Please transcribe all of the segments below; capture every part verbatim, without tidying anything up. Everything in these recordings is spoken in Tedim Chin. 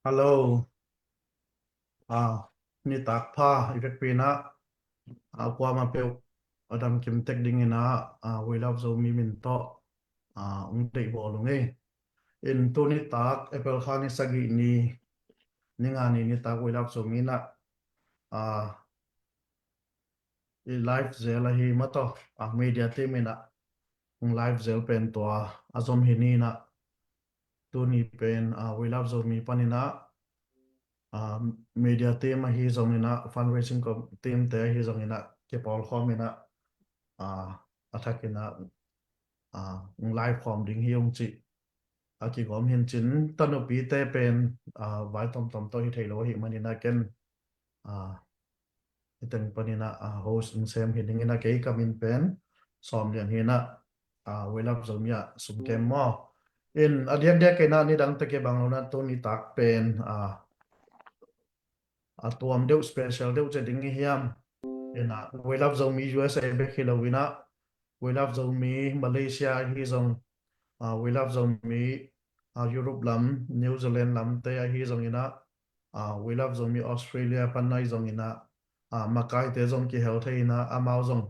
Hello. Ah, nitak pha i vekpi in ah, ah, kuamah peuh a dam kim tek dingin ah, ah, We Love Zomi min tawh, ah, ung deih bawl ung ei. In tu nitak April kha ni sagih ni, ni nga ni nitak We Love Zomi in ah, ah, i live zel ahi mah tawh, ah, media team in ah ung live zel pen tua a zom hi ni in ah, tuni pen, ah, We Love Zomi panin ah, ah, media team ahi zongin ah, fundraising com-, team te ahi zongin ah, kipawlkhawm in ah, ah, a thak in ah, ah, ung live khawm ding hi ung cih a kigawm hi in cin, tanupite pen, ah, vai tomtom tawh hi thei lo ahih manin ah ken, ah, hi teng panin ah, ah, host ung sem hi dingin ah kei ka min pen Sawm Lian hi in ah, ah, We Love Zomi ah sum kem maw. In a diakdiak in ah nidang tawh kibang lo in ah tu nitak pen, ah, a tuam deuh, special deuh ci ding hi hiam. In ah We Love Zomi U S A bek hi lo in ah, We Love Zomi Malaysia ahi zong, ah, We Love Zomi, ah, Europe lam, New Zealand lam te ahi zongin ah, ah, We Love Zomi Australia pan ahi zongin ah, ah, makaite zong kihel thei in ah, amau zong,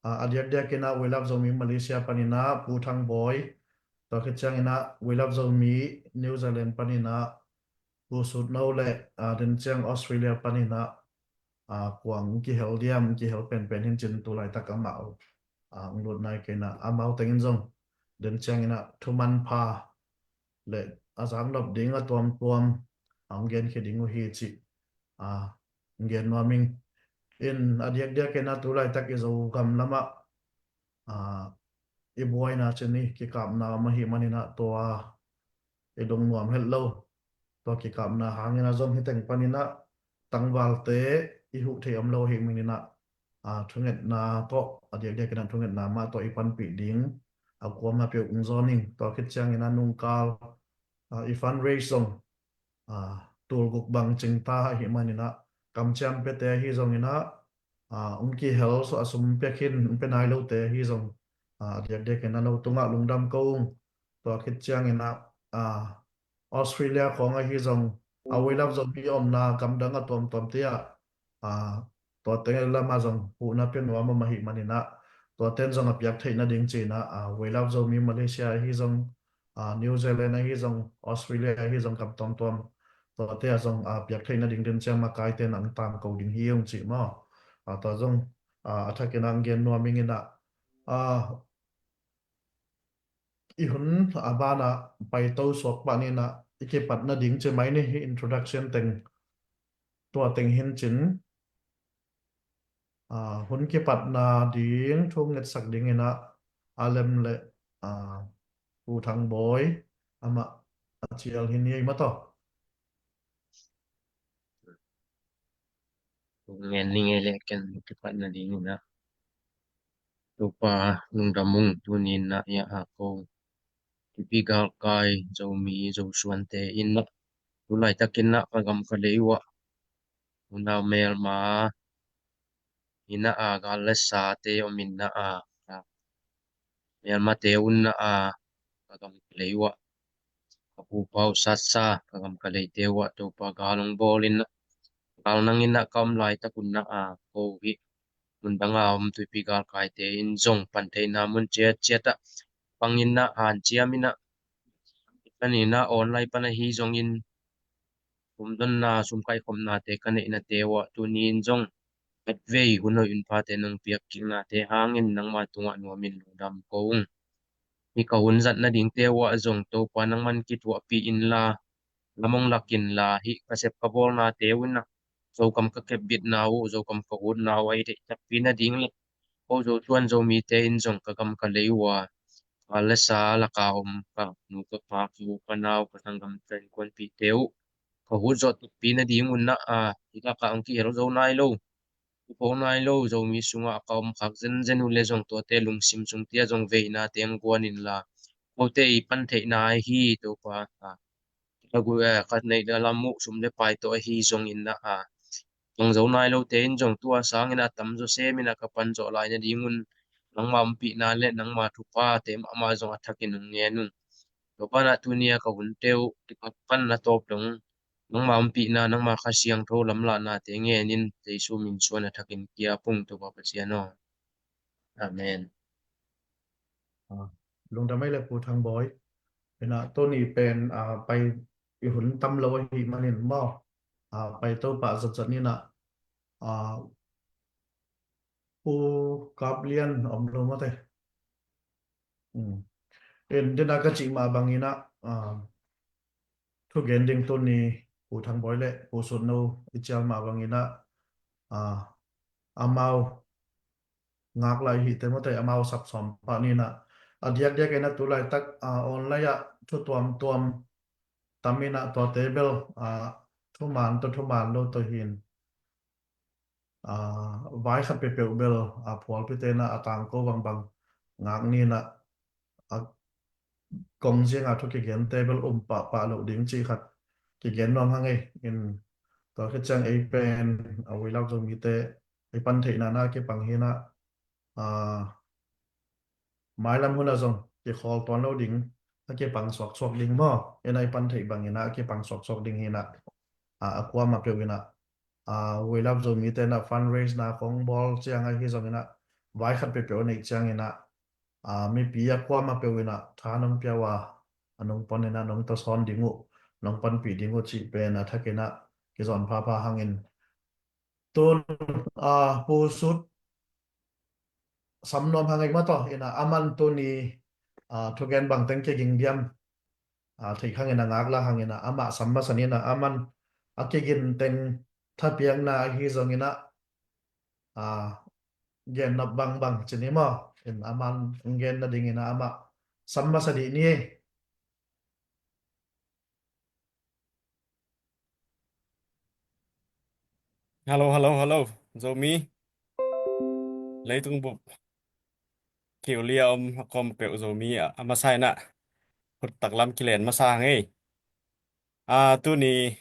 ah, a diakdiak in ah We Love Zomi Malaysia panin ah Pu Thang Bawi, tua khit ciangin ah We Love Zomi New Zealand panin ah Pu Sut No le, ah, den ciang Australia panin ah, ah, kuang kihel diam, kihel penpen hi in cin tu laitak amau, ah, ung lut nai kei in ah, amau tengin zong den ciangin ah thu manpha le a zaknop ding a tuamtuam, ah, ung genkhia ding uh hi cih, ah, ung gen nuam ing. In a diakdiak in ah tu laitak i Zogam lam ah, ah, i buaina cin i kikapna om ahih manin ah tua i lungnuam het lo. Tua kikapna hangin ah zong hi teng panin ah tangvalte i huh thei om lo ahih manin ah, ah, thungetna tawh, a diakdiak in ah thungetna mah tawh i panpih ding a kuamah peuh ung zawn ing. Tua khit ciangin ah nungkal, ah, i fundraise zong, ah, tul guk bang cing ta ahih manin ah kamciam piate ahi zongin ah, ah, ung kihel, so a sum pia khin ung pia nai lote ahi zong, ah, a diakdiak in ah no tungah lungdam ko ung. Tua khit ciangin ah, ah, Australia khawng ahi zong, a We Love Zomi omna gamdang a tuamtuam te ah, ah, tuate lam ah zong huhna pia nuam om ahih manin ah, tuate in zong a piak theih nading ci in ah, ah, We Love Zomi Malaysia ahi zong, ah, New Zealand ahi zong, Australia ahi zong, kam tuamtuam tuate ah zong, ah, piak theih nading den ciang makaite in ah ung tangko ding hi ung cih maw. Ah, tua zong, ah, a thak in ah ung gen nuam ing in ah, ah, i hun a banah paito suak pah ni in ah, i kipat nading ci mai ni, hi introduction teng tua teng hi in cin, ah, hun kipatna ding thu ngetsak dingin ah a lem le, ah, Pu Thang Bawi amah a cial hi ni ei mah tawh. Ngen ning ei leh ken kipatna dingin ah Topa lungdam ung. Tuni in ah i a ko Tuipi galkai Zomi Zosuante in ah tu laitak in ah ka gam ka lei uh ah unau melma in ah a gal le sate om in ah a melmate un ah a ka gam ka lei uh ah ka pupa uh satsa ka gam ka leite uh ah Topa gal hong bawl in ah gal nang in ah ka om laitak un ah a ko hi mun dang a om Tuipi galkaite in zong pan theihna mun ciatciat ah pang in ah hanciam in ah kan in ah online pan ahi zongin sumdonna sumkaihkhopnate ka neihnate uh ah tuni in zong khatvei hun hoih hun phate nong piak kiknate hangin nangma tungah nuamin lungdam ko ung. Hi ka hun zat nadingte uh ah zong Topa nangman kithuahpih inla lam hong lak inla hi ka sep ka bawlnate uh in ah Zokam ka kepbitna uh Zokam ka utna uh a hi theih takpi nading le ko Zosuan Zomite in zong ka gam ka lei uh a gal le sa laka om ka nu ka pa ka u ka nau ka sanggam ka innkuanpihte uh ka hut zawh takpi nading un ah a hi lakah hong kihel zo nai lo, kipho nai lo Zomi sungah ka om khak zenzen uh le zong tuate lungsim sung tia zong veina teng guan inla kote i pan theihna ahi Topa. Ka gu, eh, ka neih lam uh sum le pai tawh ahi zongin ah a tang zo nai lote in zong tua sangin a tam zaw semin ah ka pan zawh lai nadingun nangma ompihna le nangma thuphate mahmah zong a thakin hong ngen ung. Tua banah tuni a ka hunte uh kipat pan a tawp dong nangma ompihna, nangma Kha Siangtho lamlahnate ngenin Jesu min suan a thakin kia pung Topa Pasian aw. Amen. Ah, lungdam ei le Pu Thang Bawi. Ina tuni pen, ah, pai i hun tam lo ahi manin maw. Ah, pai to pah zatzat nina, ah, Pu Kap Lian om lo mate. Hmm. En dena ka cih mah bangina, ah, thugen ding tuni Pu Thang Bawi le Pu Sut No i cial mah bangina, ah, amau ngak lai hi te mate, amau sapsawm pah nina. A diakdiak ina tulaitak, ah, online ah thu tuamtuam tamina tuate bel, ah, thuman to thuman lo to hin, ah, vai khat peuhpeuh bel, ah, phualpite na a tangko bangbang ngak nina, a kong zianga thu kigente bel um pahpah loh ding cih khat kigen nuam hang ei. In tua khit ciang ei pen, a, We Love Zomite ei pan theihna na kipang hina, a, mailam huna zong kikhawl tuan lo ding, a kipang suaksuak ding maw? Ina i pan theih bangina a kipang suaksuak ding hina, a, a kuama peuh ina, a, We Love Zomite na fundraise na kong bawl ciang ahi zongina vai khat peuhpeuh a neih ciangina, a, mipi a kuama peuh ina tha nong piau a, a nong pon ina nong tasawn ding uh, nong panpih ding uh cih pen a thakina kizawn phapha hangin tun, a, Pu Sut sam nuam hang ei mataw, ina aman tuni, a, thugen bangteng kiging diam, a, theih hangina ngakla hangina amah sam masa nina aman a kigin teng thapiakna ahi zongina, a, gen nop bangbang cini maw? In aman gen nadingina amah sam masa dih ni. Hello, hello, hello. Zomi. Leitung bup kiulia om a kom peuh Zomi a, a masa ina khut taklam kilen masa hang ei. A, tuni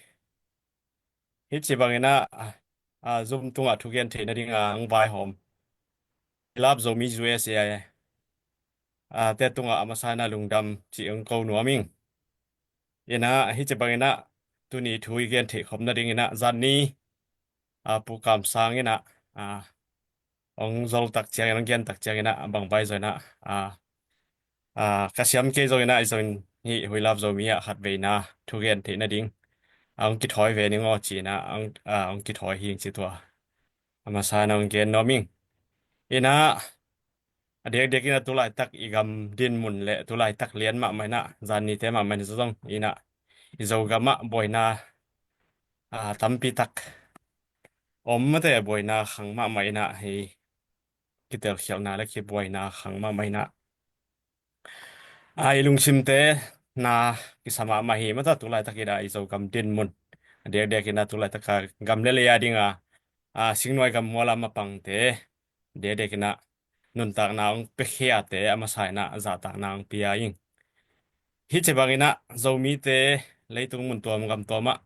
hici bangina, a, Zoom tungah thugen theih nadinga ang vaihawm We Love Zomi U S A, a, te tungah a masa ina lungdam cih ang ko nuam ing. Ina hici bangina tuni thu i gen theih khop nadingina zan ni, a, Pu Kam Sang ina, a, ong zol tak ciangin, ong gen tak ciangina bang bai zongina, a, a, ka siam kei zongina i zongin hih We Love Zomi ah khat veina thugen theih nading, a, ong kithawi ve ning aw cina, a, ong kithawi hing ci tua. A masa ina ong gen nuam ing. Ina a diakdiak ina tulaitak i gam dinmun le tulaitak lian mahmah ina zan nite mahmah ina zong ina i Zogam ah buaina, a, tampi tak om mate, buaina khang mahmah ina hi, kitelkhialhna le kibuaina khang mahmah ina, a, i lungsimte na kisa mahmah hi mata tulaitak ina i Zogam dinmun. A diakdiak ina tulaitak a gam le lei a dinga, a, singnuai gam mual a mapangte a diakdiak ina nuntakna ong piakhiate a masa ina zahtakna ong pia ing. Hici bangina Zomite leitung mun tuam gam tuam ah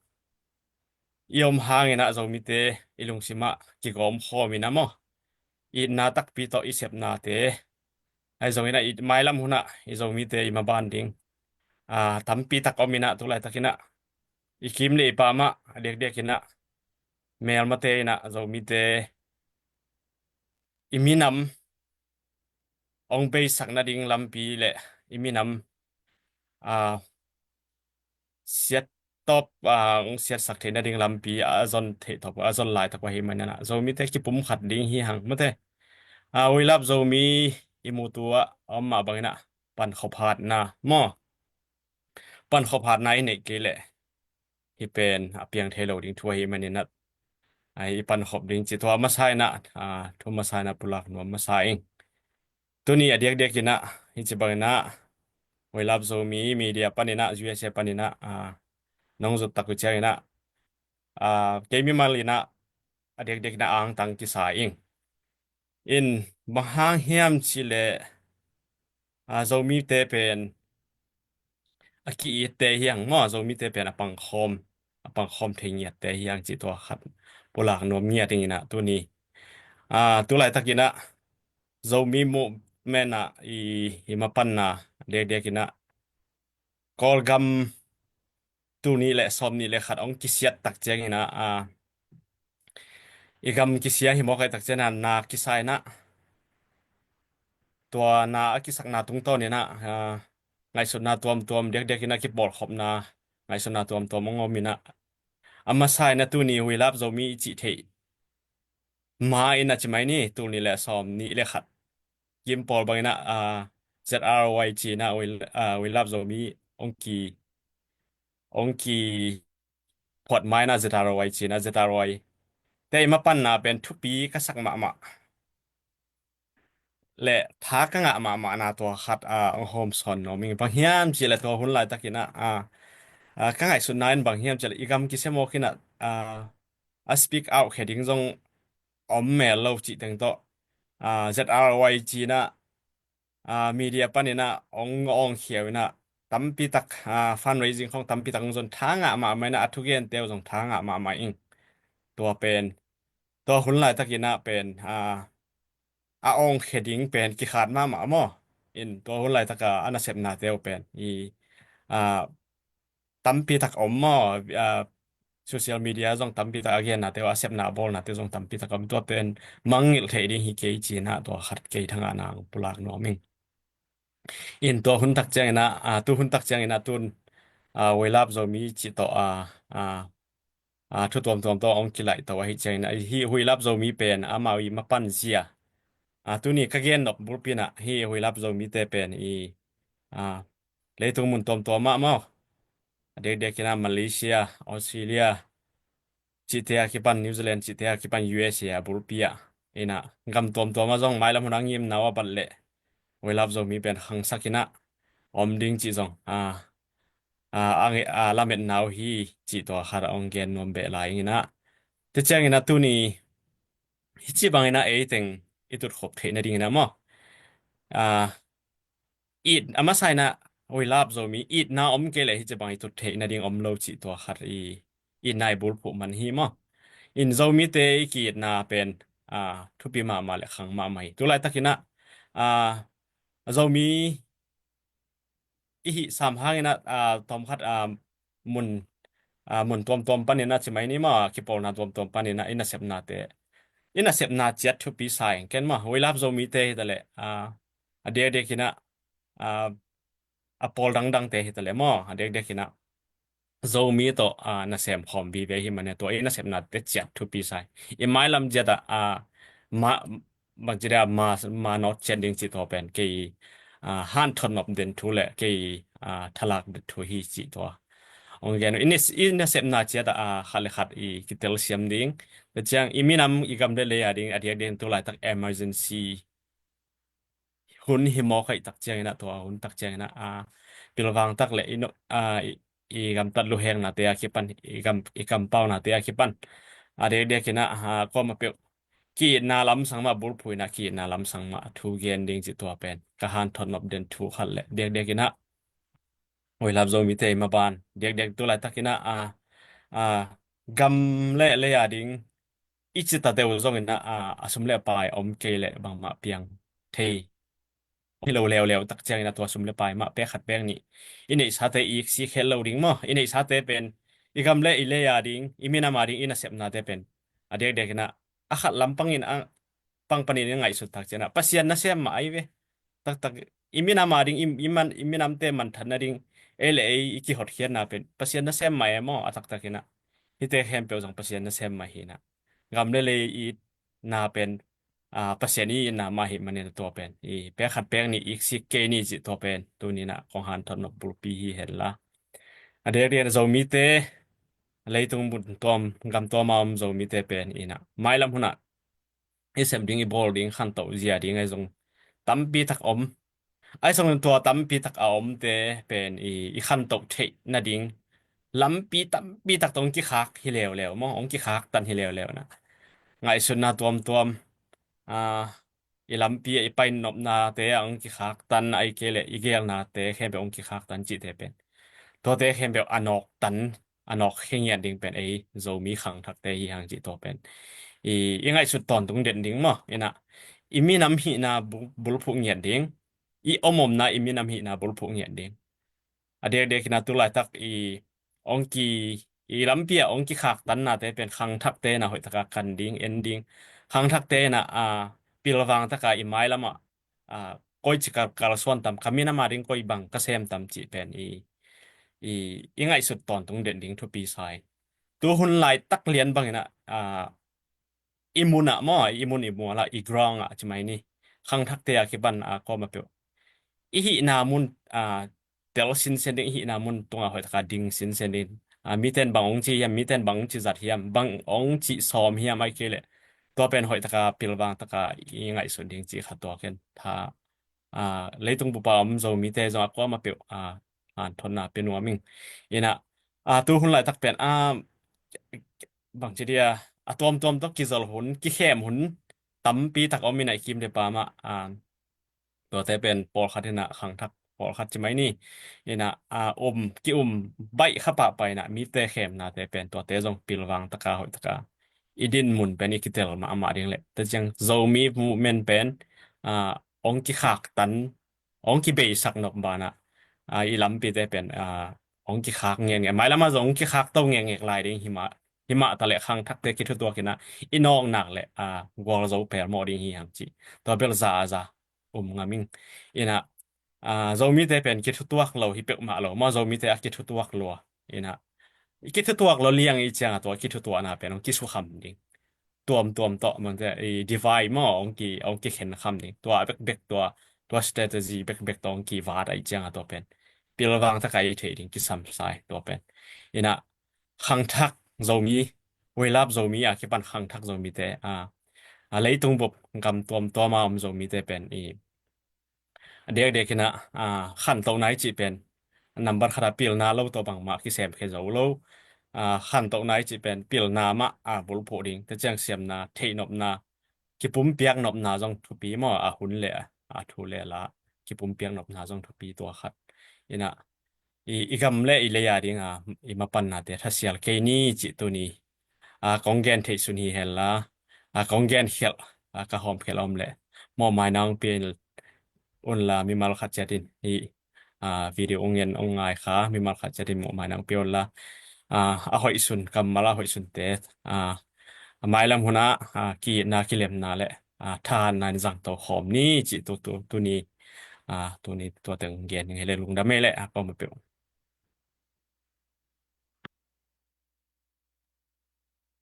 i om hangina Zomite i lungsim ah kigawm khawm ina maw, itna takpi tawh i sepnate ahi zongina i mailam hunah i Zomite i maban ding, a, tampi tak om ina tulaitak ina i kim le i pam ah a diakdiak ina melmate ina Zomite i minam ong beisak nading lampi le i minam, a, siat tawp, a, ong siatsak theih nading lampi a zon theih tawp, a zon laitak uh ahi manina Zomite kipum khat ding hi hang mate. A, We Love Zomi i mutu ah a om mah bangina pankhop hatna maw, pankhop hatna i neih kei leh hih pen a piang thei lo ding thu ahi manina, a, i pankhop ding ci tua a masa ina, a, thu masa ina pulak nuam masa ing. Tuni a diakdiak ina hici bangina We Love Zomi media panina U S A panina, a, nong zut tak uh ciangina, a, kei mimal ina a diakdiak ina angtang kisa ing. In bang hang hiam cih leh, a, Zomite pen a ki-itte hi hang maw, Zomite pen a pangkhawm, a pangkhawm thei ngiatte hi hang cih tua khat pulak nuam ngiat ing ina tuni, a, tulaitak ina Zomi movement ah i, i mapanna diakdiak ina Kawlgam tul nih le sawm nih le khat hong kisiat tak ciangin ah, a, i gam kisia hi mawk ahih tak ciangin ah na kisa in ah, tua na a kisakna tungtawn in ah, a, ngaihsutna tuamtuam diakdiak in ah kipawlkhopna ngaihsutna tuamtuam hong om in ah, a masa in ah tuni Huilap Zomi i cih theih ma in ah ci mai ni, tul nih le sawm nih le khat kim pawl bang in ah, a, Z R O Y ci in ah Huil-, a, Huilap Zomi hong ki, hong ki phuat ma in ah Z R O Y ci in ah Z R O Y te i mapanna pen thupi ka sak mahmah le tha ka ngah mahmahna tua khat, a, hong hawm sawn nuam ing. Bang hiam cih le tua hun laitak in ah, a, a, ka ngaihsutna in bang hiam cih le i gam kisia mawk in ah, a, a speak out khia ding zong om mel lo cih teng tawh, a, Z R O Y ci in ah, a, media pan in ah hong awngkhia in ah tampi tak, a, fundraising khawng tampi tak hong zon, tha ngah mahmah in ah a thugente uh zong tha ngah mahmah ing. Tua pen, tua hun laitak in ah pen, a, a awngkhia ding pen kikhat mahmah maw. In tua hun laitak a, a nasepnate uh pen i, a, tampi tak om maw, a, social media zong tampi tak a gennate uh, a sepna a bawlnate uh zong tampi tak om. Tua pen mangngilh theih ding hi kei ci in ah tua khat kei thangah nang pulak nuam ing. In tua hun tak ciangin ah, a, tu hun tak ciangin ah tun, a, Huilap Zomi cih tawh, a, a, a, thu tuamtuam tawh hong kilaih to ahih ciangin ah, hih Huilap Zomi pen amau i mapan zia, a, tuni ka gen nop bulpi in ah hih Huilap Zomite pen i, a, leitung mun tuamtuam ah maw, a diakdiak in ah Malaysia, Australia cihte a kipan, New Zealand cihte a kipan, U S A a bulpi ah in ah gam tuamtuam ah zong mailam hun a ngimna uh a bat leh Huilap Zomi pen khangsak in ah om ding cih zong, a, a, a, a lametna uh hi cih tua khat a hong gen nuam beh lai ing in ah. Te ciangin ah tuni hih ci bangin ah ei teng i tutkhop theih nadingin ah maw, a, it a masa in ah Huilap Zomi itna om kei leh hih ci bang i tut theih nading om lo cih tua khat i itna i bulphuh man hi maw. In Zomite i ki-itna pen, a, thupi mahmah le khang mahmah hi. Tu laitak in ah, a, Zomi i hih sam hangin ah, a, tawmkhat, a, mun, a, mun tuamtuam panin ah ci mai ni maw, kipawlna tuamtuam panin ah i nasepnate, i nasepna ciat thupi sa ing. Ken maw, Huilap Zomite hi ta leh, a, a diakdiak in ah, a, a pawl dangdangte hi ta leh maw, a diakdiak in ah Zomi tawh, a, nasem khawm vive hi man e, tua i nasepnate ciat thupi sa hi. I mailam ciat ah, a, ma, bangci dia ma, ma nawt ciat ding cih tua pen kei, a, hanthot nop den thu le kei, a, thalak den thu hi cih tua hong gen uh. I nas-, i nasepna ciat ah, a, khat le khat i kitelsiam ding. Tua ciang i minam i gam le lei a ding a diakdiak in tu laitak emergency hun hi mawk ahih tak ciangin ah, tua hun tak ciangin ah, a, pilvang tak le i no, a, i, i gamtat luheknate a kipan, i gam, i kampaunate a kipan, a diakdiak in ah, a, kuamah peuh ki-itna lamsang mah, bulphuhna ki-itna lamsang mah thu gen ding cih tua pen ka hanthot nop den thu khat le diakdiak in ah Huilap Zomite i maban diakdiak tu laitak in ah, a, a, gam le lei a ding i cita deuh zongin ah, a, a sum le pai om kei leh bangmah piang thei hi lo leuleu tak ciangin ah tua sum le pai mah pek khat pek nih i neihsate i iksik het lo ding maw. I neihsate pen i gam le i lei a ding, i minam a ding i nasepnate pen a diakdiak in ah a khat lam pangin a pang panin i ngaihsut tak ciangin ah Pasian nasem mah ahi ve. Taktak i minam a ding, i, i man, i minamte manthat nading, ei le ei i kihotkhiatna pen Pasian nasem mah e maw, a taktak in ah. Hihte khempeuh zong Pasian nasem mah hi in ah. Gam le lei i itna pen, a, Pasian i itna mah ahih manin tua pen i pek khat pek nih i iksik kei ni cih tua pen tuni in ah kong hanthot nop bulpi hi hen la. A diakdiak in ah Zomite, leitung mun tuam, gam tuam a om Zomite pen in ah mailam hun ah i sep ding, i bawl ding, khantoh zia ding ahi zong tampi tak om. Ahi zongin tua tampi tak a omte pen i, i khantoh theih nading lampi tampi tak tawh hong kikhak hi leuleu maw, hong kikhaktan hi leuleu in ah. Ngaihsutna tuamtuam, a, i lampi ah i pai nopnate ah hong kikhaktan, ahih kei leh i geelnate khempeuh hong kikhaktan cihte pen tuate khempeuh a nawktan, a nawkkhia ngiat ding pen ei Zomi khangthakte hi hang cih tua pen i, i ngaihsut tawntung den ding maw. In ah i minam hihna bu-, bulphuh ngiat ding, i om omna i minam hihna bulphuh ngiat ding. A diakdiak in ah tu laitak i ong ki, i lampi ah ong kikhaktan nate pen khangthakte na hoih taka kan ding, en ding. Khangthakte na, a, pilvang taka i mailam ah, a, koi ci kal, kalsuan tam, ka minam a ding koi bang ka sem tam cih pen i, i, i ngaihsut tawntung den ding thupi sa hi. Tu hun laitak lian bangin ah, a, i mun ah maw, i mun i mual ah, i ground ah ci mai ni. Khangthakte a kipan, a, kuama peuh i hihna mun, a, tel sinsen ding, i hihna mun tungah hoih taka ding sinsen ding. A, miten bang ong ci hiam, miten bang ong ci zat hiam, bang ong ci sawm hiam, ai kei leh tua pen hoih taka pilvang taka i ngaihsun ding ci kha tua ken tha, a, leitung bupa om Zomite zong a kuama peuh, a, hanthotna pia nuam ing. Ina, a, tu hun laitak pen, a, bang ci dia, a tuamtuam tawh kizol hun, kikhem hun tampi tak om ina i kim le pam ah, a, tuate pen pawlkhat ina khangthak pawlkhat ci mai ni. Ina, a, um, ki-um baih kha pahpah ina mite khemnate pen tuate zong pilvang taka hoih taka i din mun pen i kitel mahmah ding leh. Tua ciang Zomi movement pen, a, ong kikhaktan, ong kibeisak nop banah, a, i lampite pen, a, ong kikhak ngenge. Mailam ah zong ong kikhak to ngenge lai ding himah, himah ta leh khangthakte kithutuak ina i nawknak leh, a, gualzo pelmawh ding hi hang ci. Tua bel za a za um ngam ing. Ina, a, Zomite pen kithutuak lo hi peuhmah lo maw, Zomite a kithutuak lua. Ina, i kithutuak lo liang i ciang a tua kithutuakna pen ong kisukham ding. Tuamtuam tawh mangte i divide maw, ong ki, ong kikhen kham ding. Tua bekbek tua, tua strategy bekbek tawh ong kivat a i ciang a tua pen pilvang taka i thei ding kisam sa hi tua pen. Ina, khangthak Zomi, We Love Zomi a kipan khangthak Zomite, a, a, leitung bup gam tuamtuam a om Zomite pen i a diakdiak ina, a, khantohna i cih pen number khat a pilna lo tawh bangmah kisem khe zo lo. A, khantohna i cih pen pilna mah, a, bulphuh ding, tua ciang siamna, theihnopna, kipumpiak nopna zong thupi maw, a hun le a, a thu le la kipumpiak nopna zong thupi tua khat. Ina, i, i gam le i lei a ding a, i mapannate thasial kei ni cih tuni, a, kong gen theih sun hi hen la, a, kong gen khialh, a, ka hawm khialh om le mawhmaina ong pia un la mimal khat ciatin hi, a, video ong en ong ngai kha mimal khat ciatin mawhmaina ong pia un la, a, a hoih sun kammal a hoih sunte, a, a mailam hun ah, a, ki-itna kilemna le, a, thahatna in zangto khawm ni cih tu, tu, tuni, a, tuni tua teng gen hi le lungdam ei le, a, pau ma peuh.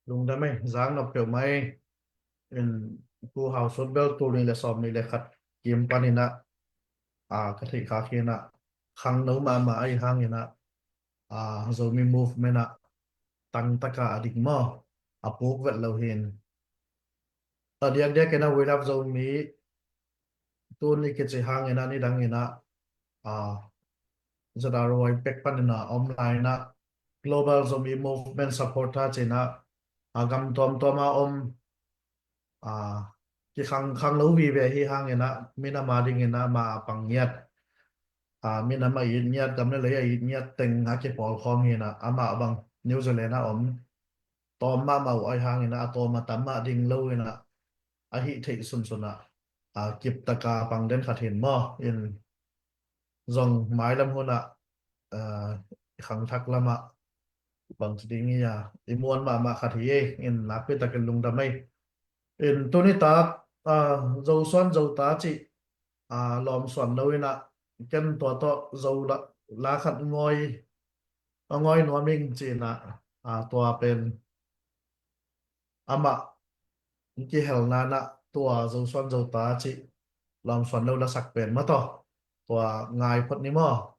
Lungdam ei, zang nop peuh mai. In, tu hau sut bel tul nih le sawm nih le khat kim pan ina, a, ka theih kha khin a, khangno mahmah ahi hang ina, a, Zomi movement ah tangtaka a dik maw, a puk vet lo hin. A diakdiak ina We Love Zomi tuni kici hang ina nidang ina, a, Z R Y pek pan ina om lai ina Global Zomi Movement Supporter ci ina, a, gam tuamtuam a om, a, kikhang, khanglo vive hi hang ina minam a ding ina ma a pang ngiat, a, minam a it ngiat, gam le lei a it ngiat teng a kipawlkhawm hi ina amah bang New Zealand a om tawm mahmah uh ahi hang ina a tawm a tam mah ding lo ina a hih theih sunsun ah, a, kiptaka pang den khat hin maw in zong mailam hun ah, a, khangthak lam ah bang ci ding hi a, i muan mahmah khat hi ei in nakpi takin lungdam ei. In tuni tak, a, Zosuan Zota cih, a, lawmsuan lo ina ken tua tawh Zo la, la khat ngawi, a ngawi nuam ing ci ina, a, tua pen amah kihelna ina tua Zosuan Zota cih lawmsuan lo lasak pen maw taw, tua ngai phot ni maw.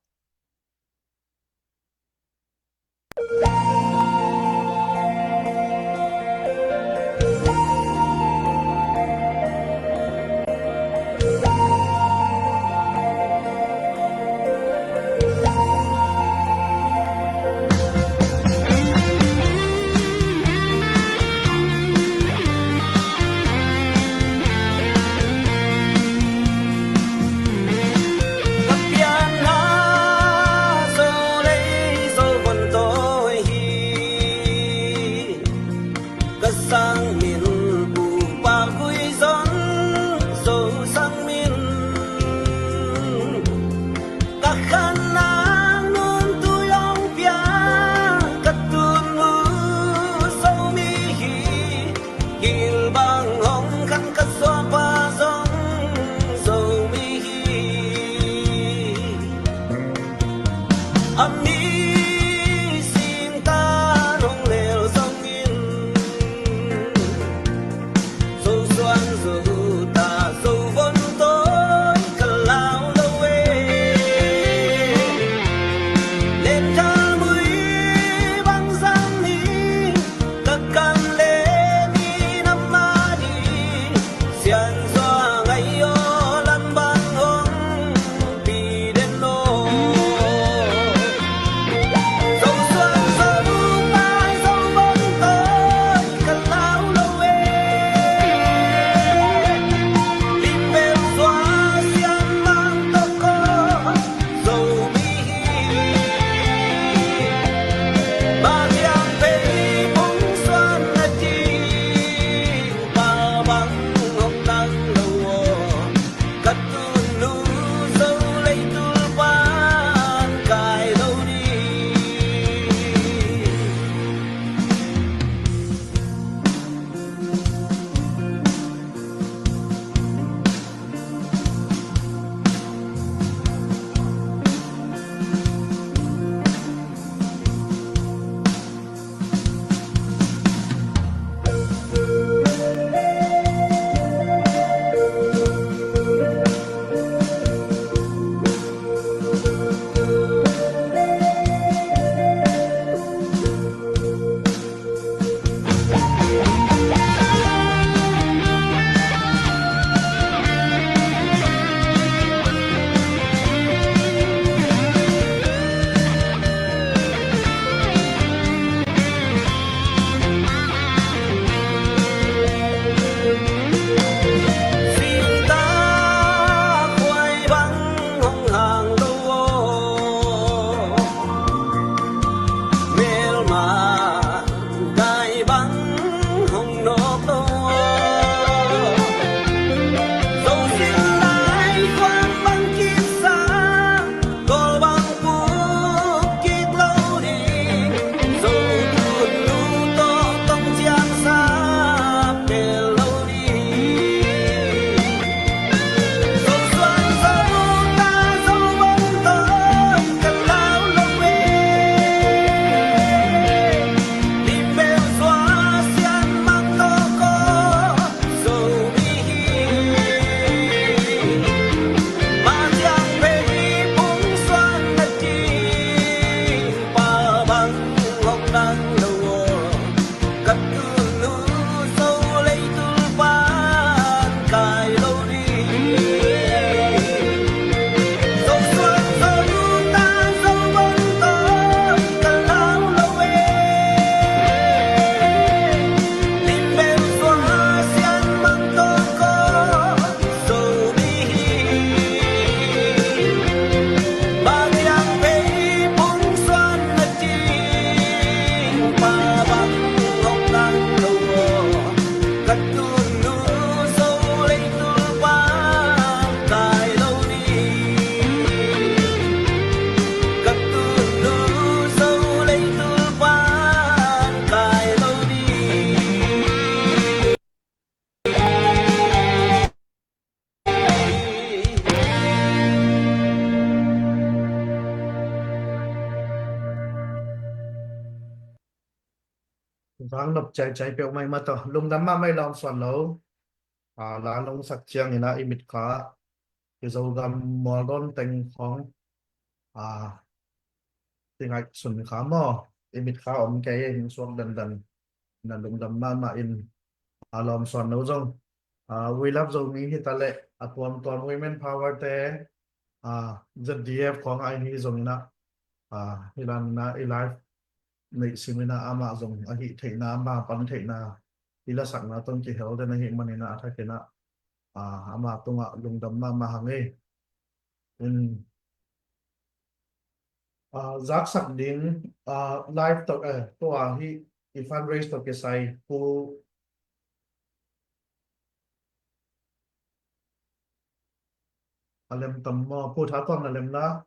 Vang nop ciaicia peuhmah mah tawh. Lungdam mahmah i lawm suan lo. A, la lungsak ciangin ah i mitkha, i Zogam mualdawn teng khawng, a, i ngaihsun kha maw, i mitkha om kei, hing suak dandan. Na lungdam mahmah in, a, lawm suan lo zong, a, We Love Zomi hi ta leh, a tuamtuam Women Power te, a, Z D F khawng a hi zongin ah, a, hi lan in ah i live neih simin ah amah zong a hih theihna, amah pan theihna, i lasakna tawh kihel den ahih manin ah a thakin ah, a, amah tungah lungdam mahmah hang ei. In, a, zaksak ding, a, live tawh, eh, tua hi i fundraise tawh kisai Pu a lem tam maw, Pu Tha Tuang na lem la.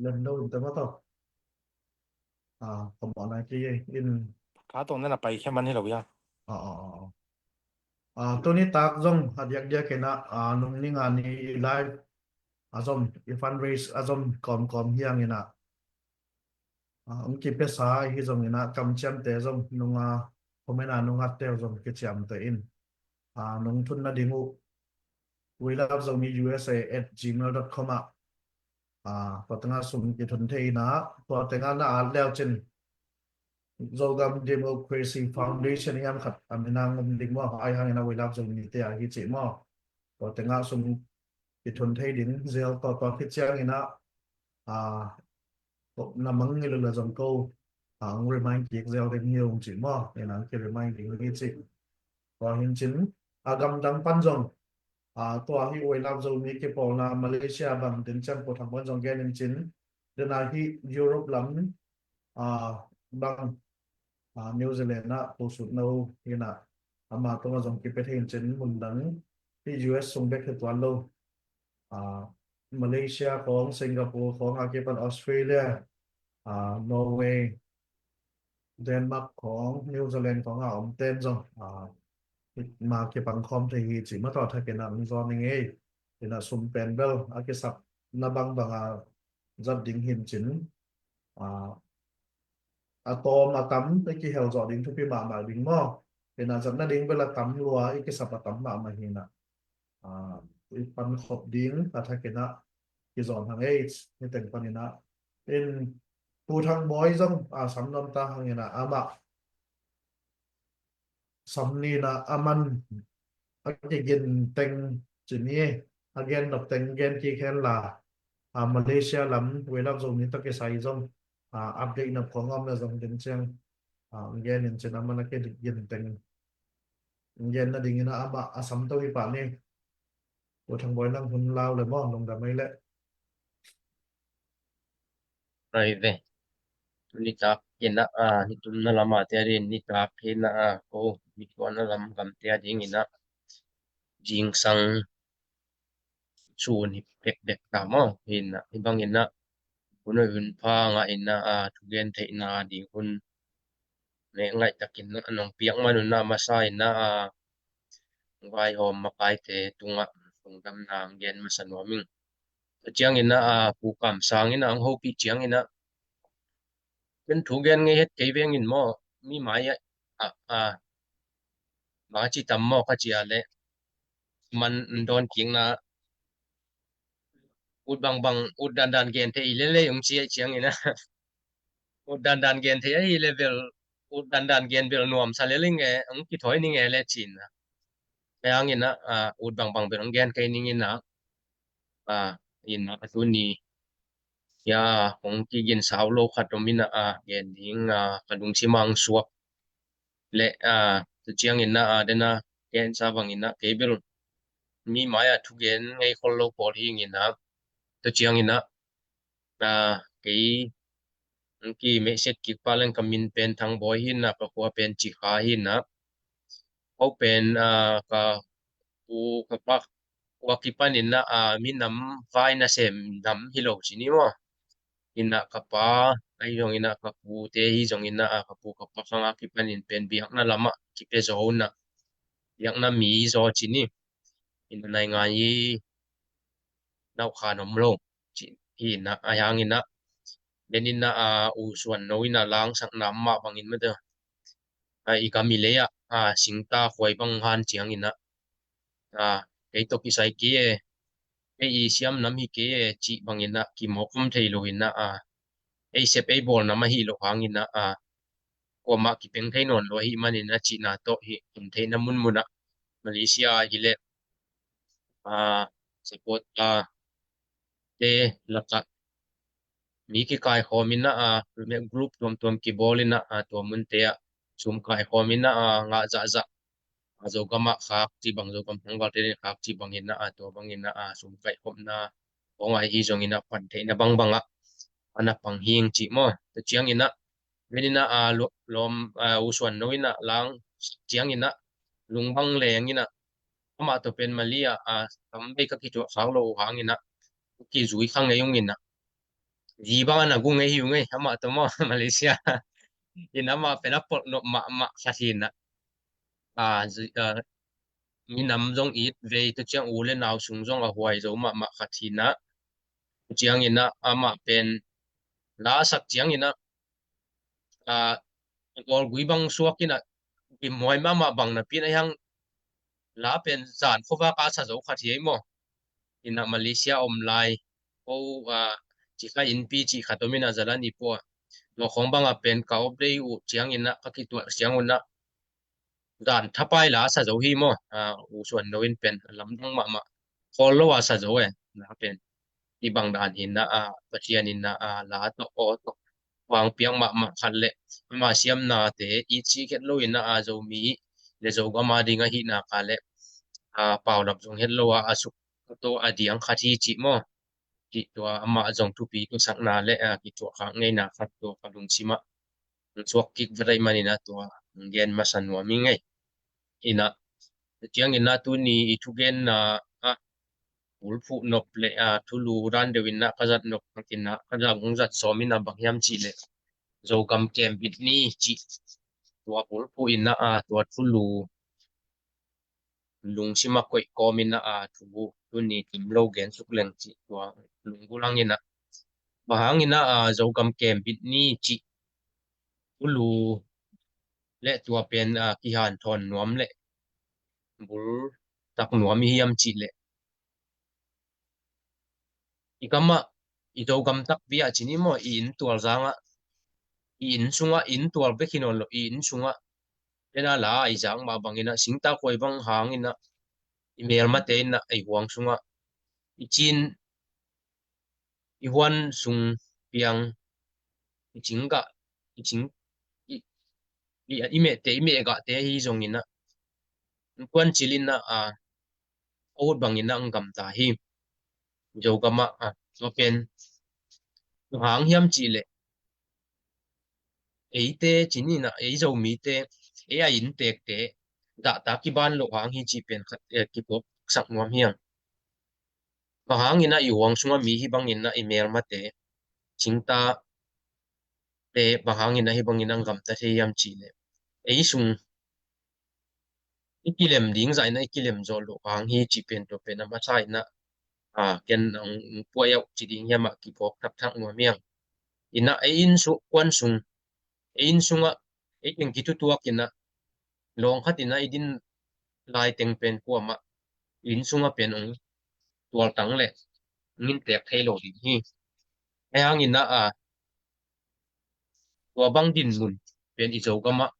Lem lo in te maw tawh. A, ka mawh nai kei in. Ka tawng na na pai khia man hi lo ia. A, a, a, a. A, tuni tak zong a diakdiak in ah, a, nung ni nga ni i live a zom, i fundraise a zom kawmkawm hi hang in ah, a, hong kipia sa hi zongin ah kamciamte zong nunga, comment a nunga teu zong kiciamteh in, a, nong thun nading uh, We Love Zomi U S A at gmail dot com ah, a, tua tengah sum kithun thei in ah, tua tengah na at leu cin Zogam Democracy Foundation hiam khat a min a ngom ding maw, ahi hangin ah We Love Zomi te a hi ci maw. Tua tengah sum kithun thei ding zel, tua, tua khit ciangin ah, a, na mangngilh uh leh zong ko, a, hong remind kik zel ding hi ung ci maw, in ah hong ki-remind ding hi ci. Tua hi in cin, a, gamdang pan zong, a, tua hi We Love Zomi kipawlna Malaysia bang din ciang Pu Thang Bawi in zong gen in cin, den a hi Europe lam, a, bang, a, New Zealand ah Pu Sut No in ah, ama tungah zong kipia thei in cin, mun dang hi U S sung bek hi tuan lo, a, Malaysia khawng, Singapore khawng a kipan Australia, a, Norway, Denmark khawng, New Zealand khawng a om ten zong, a, ma kipang khawm thei hi ci maw, tua thakin ah hong zawn ing ei. In ah sum pen bel a kisapna bangbang a zat ding hi in cin, a, a tawm a tam i kihel zawh ding thupi mahmah ding maw. In ah zat nading bel a tam lua, i kisap a tam mahmah hi in ah, a, i pankhop ding a thakin ah kizawn hang ei, hi teng panin ah. In Pu Thang Bawi zong, a, sam nuam ta hangin ah amah sam ni in ah a man a kigin teng ci ni, a gen nop teng gen kik hen la, a, Malaysia lam We Love Zomi tawh kisai zong, a, update nop khawng om leh zong din ciang, a, gen in cin, a man a kigin teng gen nadingin ah amah a sam to hi pah ni. Pu Thang Bawi, nang hun lau leh maw, lungdam ei leh. Rai ve. Nitak in ah, a, nitumna lam a te a ding, nitak in ah, a, ko, nituahna lam gam te a ding in ah, zingsang sun hi bekbek ta maw. Hi in ah, hi bangin ah, hun hoih hun pha ngah in ah, a, thugen theihna ding hun nek ngaih takin ah nong piak man un ah, masa in ah, a, vaihawm makaite tungah lungdamna hong gen masa nuam ing. Tua ciangin ah, a, Pu Kam Sang in ah hong hopih ciangin ah, ken thugen ngei het kei veng in maw, mi mai ah, a, a, bang a ci tam maw ka ci a leh, man dawn kikna, ut bangbang, ut dandan gen thei i lel ei hong ci ahih ciangin ah, ut dandan gen thei ahi leh bel, ut dandan gen bel nuamsa lel ing e, hong kithawi ning e leh ci in ah. Ahi hangin ah, a, ut bangbang bel hong gen kei ning in ah, a, in ah, a tuni, ia, hong kigin sau lo khat om in ah, a, gen ding, a, ka lungsim ah hong suak leh, a, tua ciangin ah, a, den a, gen sa bangin ah, kei bel mi mai ah thugen ngei khol lo pawl hi ing in ah, tua ciangin ah, a, kei hong kimessage kik pah leng, ka min pen Thang Bawi hi in ah, ka khua pen Cikha hi in ah, ko pen, a, ka pu ka pa khua kipan in ah, a, minam vai nasem nam hi lo ci ni maw. In ah ka pa ahi zongin ah, ka pute hi zongin ah, a, ka pu ka pa khang a kipan in pen biakna lam ah kipia zaw un ah, biakna mi zaw ci ni. In ah naingan i nau khan om lo. hi in ah, ahi hangin ah, den in ah, a, U Suan No in ah langsakna mah bangin mate, a, i gam i lei ah, a, singta khuai bang han ciangin ah, a, kei tawh kisai kei e, kei i siam nam hi kei e, cih bangin ah kimawk om thei lo in ah, a, ei sep ei bawl nam ahi lo hangin ah, a, kuamah kipeng thei nawn lo ahih manin ah cihna tawh hi, hun theihna munmun ah Malaysia hi leh, a, support, a, te lakah mi kikaikhawm in ah, a, group tuamtuam kibawl in ah, a, tua munte ah sum kaikhawm in ah, a, ngah zahzah, a, Zogam ah khak cih bang, Zogam tangvalte in khak cih bangin ah, a, tua bangin ah, a, sum kaikhawmna kong ai hi zongin ah pan theihna bangbang ah a na pang hing cih maw. Tua ciangin ah, den in ah, a, lo-, lawm, a, U Suan No in ah lang ciangin ah, lungbang leng in ah, amah tawh pen Mali ah, a, tam bei ka kituah khak lo uh hangin ah, kizui kha ngei ung in ah, zi bang a na gu ngei hi ung ei, amah tawh maw, Malaysia. In amah pen a polh nop mahmah khat hi in ah, a, zui-, a, minam zong it vei, tua ciang u le nau sung zong a huai zo mahmah khat hi in ah, tua ciangin ah amah pen la a sak ciangin ah, a, a gawlgui bang suak in ah, bimhuai mahmah bang napi in ah, ahi hang la pen zan khuavak a sa zo khat hi ei maw. In ah Malaysia om lai ko, a, ci kha innpi cih khat om in ah, zalan i pua. Tua khawng bang a pen ka op dei uh ciangin ah, ka kituah ciang un ah, zan thapai la sa zo hi maw. A, U Suan No in pen lamdang mahmah, khawl lo a sa zo e, la pen. Hih bang dan hi in ah, a, Pathian in ah, a, la tawh aw tawh vangpiak mahmah khat le, ama siamnate it sik het lo in ah, a, Zomi le Zogam a ding ahih nak leh, a, paulap zong het lo a, a suk a tawh a diang khat hi cih maw. Cih tua amah zong thupi tua sakna le, a, kituah khak ngeina khat tua ka lungsim ah hong suak kik vat ahih manin ah tua hong gen masa nuam hi ing ei. In ah, tua ciangin ah tuni i thugenna ah, bulphuh nop le, a, thulu dan deuh in ah ka zat nop khat in ah, ka zat, hong zat sawm in ah, bang hiam cih leh Zogam Kem Bit Ni cih, tua bulphuh in ah, a, tua thulu lungsim ah koih kawm in ah, a, thu tuni kim lo gen suk leng cih tua lunggulh hang in ah, bang hangin ah, a, Zogam Kem Bit Ni cih thulu le tua pen, a, kihanthawn nuam le bul tak nuam i hiam cih leh, i gam ah, i Zogam takpi ah ci ni maw, i inn tual zang ah, i inn sung ah, i inn tual bek hi nawn lo, i inn sung ah, pen a la i zak mah bangin ah, singta khuai bang hangin ah, i melmate in ah, i huang sung ah, i cin, i huan sung piang, i cing gah, i cing, i, i, i mehte, i meh gahte hi zongin ah, kuan cil in ah, a, a ut bangin ah hong gamta hi. Zogam ah, a, tua pen bang hang hiam cih leh, eite ci ni in ah, ei Zomite, ei a inntekte zahtak kiban loh hang hi cih pen khat, eh, kipuaksak nuam hi hang. Bang hangin ah i huang sungah mi hi bangin ah, i melmate, cingtate bang hangin ah hi bangin ah hong gamta thei hiam cih leh, ei sung i kilem ding zah in ah i kilem zawh loh hang hi cih pen, tua pen a masa in ah, a, ken hong puai uh ci ding hiam ah kiphawk thakthak nuam hi hang. In ah ei inn sung, kuan sung, ei inn sungah ei teng kithutuak in ah, lawng khat in ah i din lai teng pen kuamah inn sungah pen hong tualtang leh hong inntek thei lo ding hi. Ahi hangin ah, a, tua bang dinmun pen i Zogam ah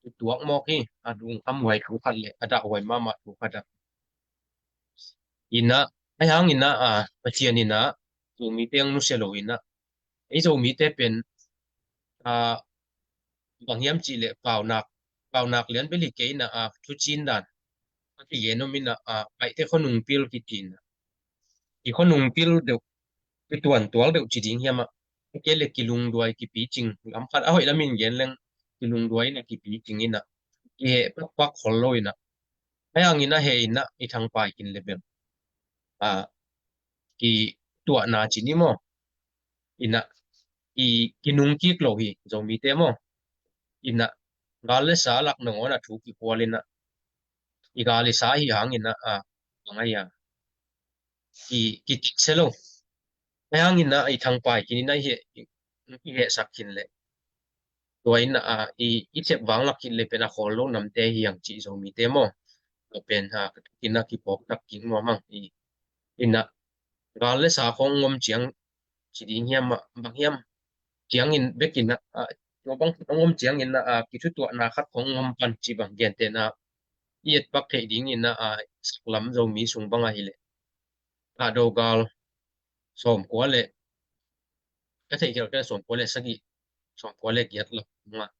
i tuak mawk hi. A lungkhamhuai thu khat le a dahhuai mahmah thu khat ah. In ah, ahi hangin ah, a, Pathian in ah Zomite hong nusia lo in ah, ei Zomite pen, a, bang hiam cih leh paunak, paunak lian bel hi kei in ah, a, thucin dan a kigen om in ah, a, Paite khuanung pil kici in ah, i khuanung pil deuh, i tuantual deuh ci ding hiam ah, a kei leh kilungduai kipicing, lam khat a hoih lamin gen leng kilungduai in ah kipicing in ah, kiheh pakpak khol lo in ah, ahi hangin ah heh in ah i thangpai kin leh bel, a, kituahna ci ni maw, in ah i kinung kik lo hi Zomite maw. In ah gal le sa lak nangawn ah thu kikhual in ah, i gal i sa hi hangin ah, a, bang ahi a, ki, kitikse lo. Ahih hangin ah i thangpai khin in ah i heh, i hehsak khin leh, tua in ah i, i sep vanglak khin leh pen a khawl loh namte hi hang cih Zomite maw. Tua pen ah ka thuk in ah kiphawk tak kik nuam hang. I, in ah gal le sa khawng ngom ciang ci ding hiam ah, bang hiam, ciangin bek in ah, ah, tua bang ngom ciangin ah, ah, kithutuahna khat khawng ngom pan ci bang, gentehna i etpak theih dingin ah, ah, saklam Zomi sung bang ahih leh, ah, Dogal sawmkua le, ka theih khial ka sawmkua le sagih, sawmkua le giat lak ngah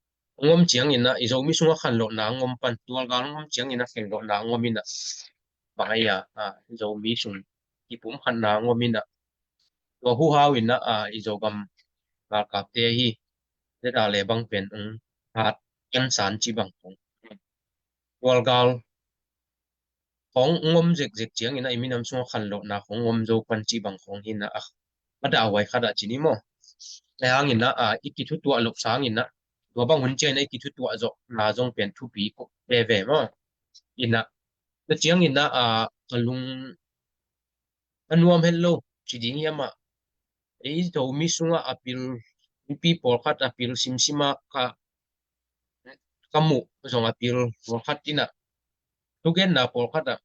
ngom ciangin ah i Zomi sungah khanlawhna ngom pan, tualgal ngom ciangin ah khanlawhna ngom in ah, bang ahi a, ah, Zomi sung kipumkhatna ngom in ah, tua huhau in ah, ah, i Zogam galkapte hi, zeta le bang pen ung hat, kansan ci bang khawng, tualgal khawng ngom zekzek ciangin ah i minam sungah khanlawhna khawng ngom zo pan ci bang khawng hi in ah, a, a dahhuai khat ah ci ni maw. Ahih hangin ah, ah, i kithutuah loh sangin ah, tua bang hun ciangin ah i kithutuah zawhna zong pen thupi ko veve maw. In ah, tua ciangin ah, ah, a lung a nuam het lo ci ding hiam ah, ei Zomi sungah a pil, mipi pawlkhat a pil simsim ah ka, ka muh zong a pil pawlkhat in ah, thugenna pawlkhat ah,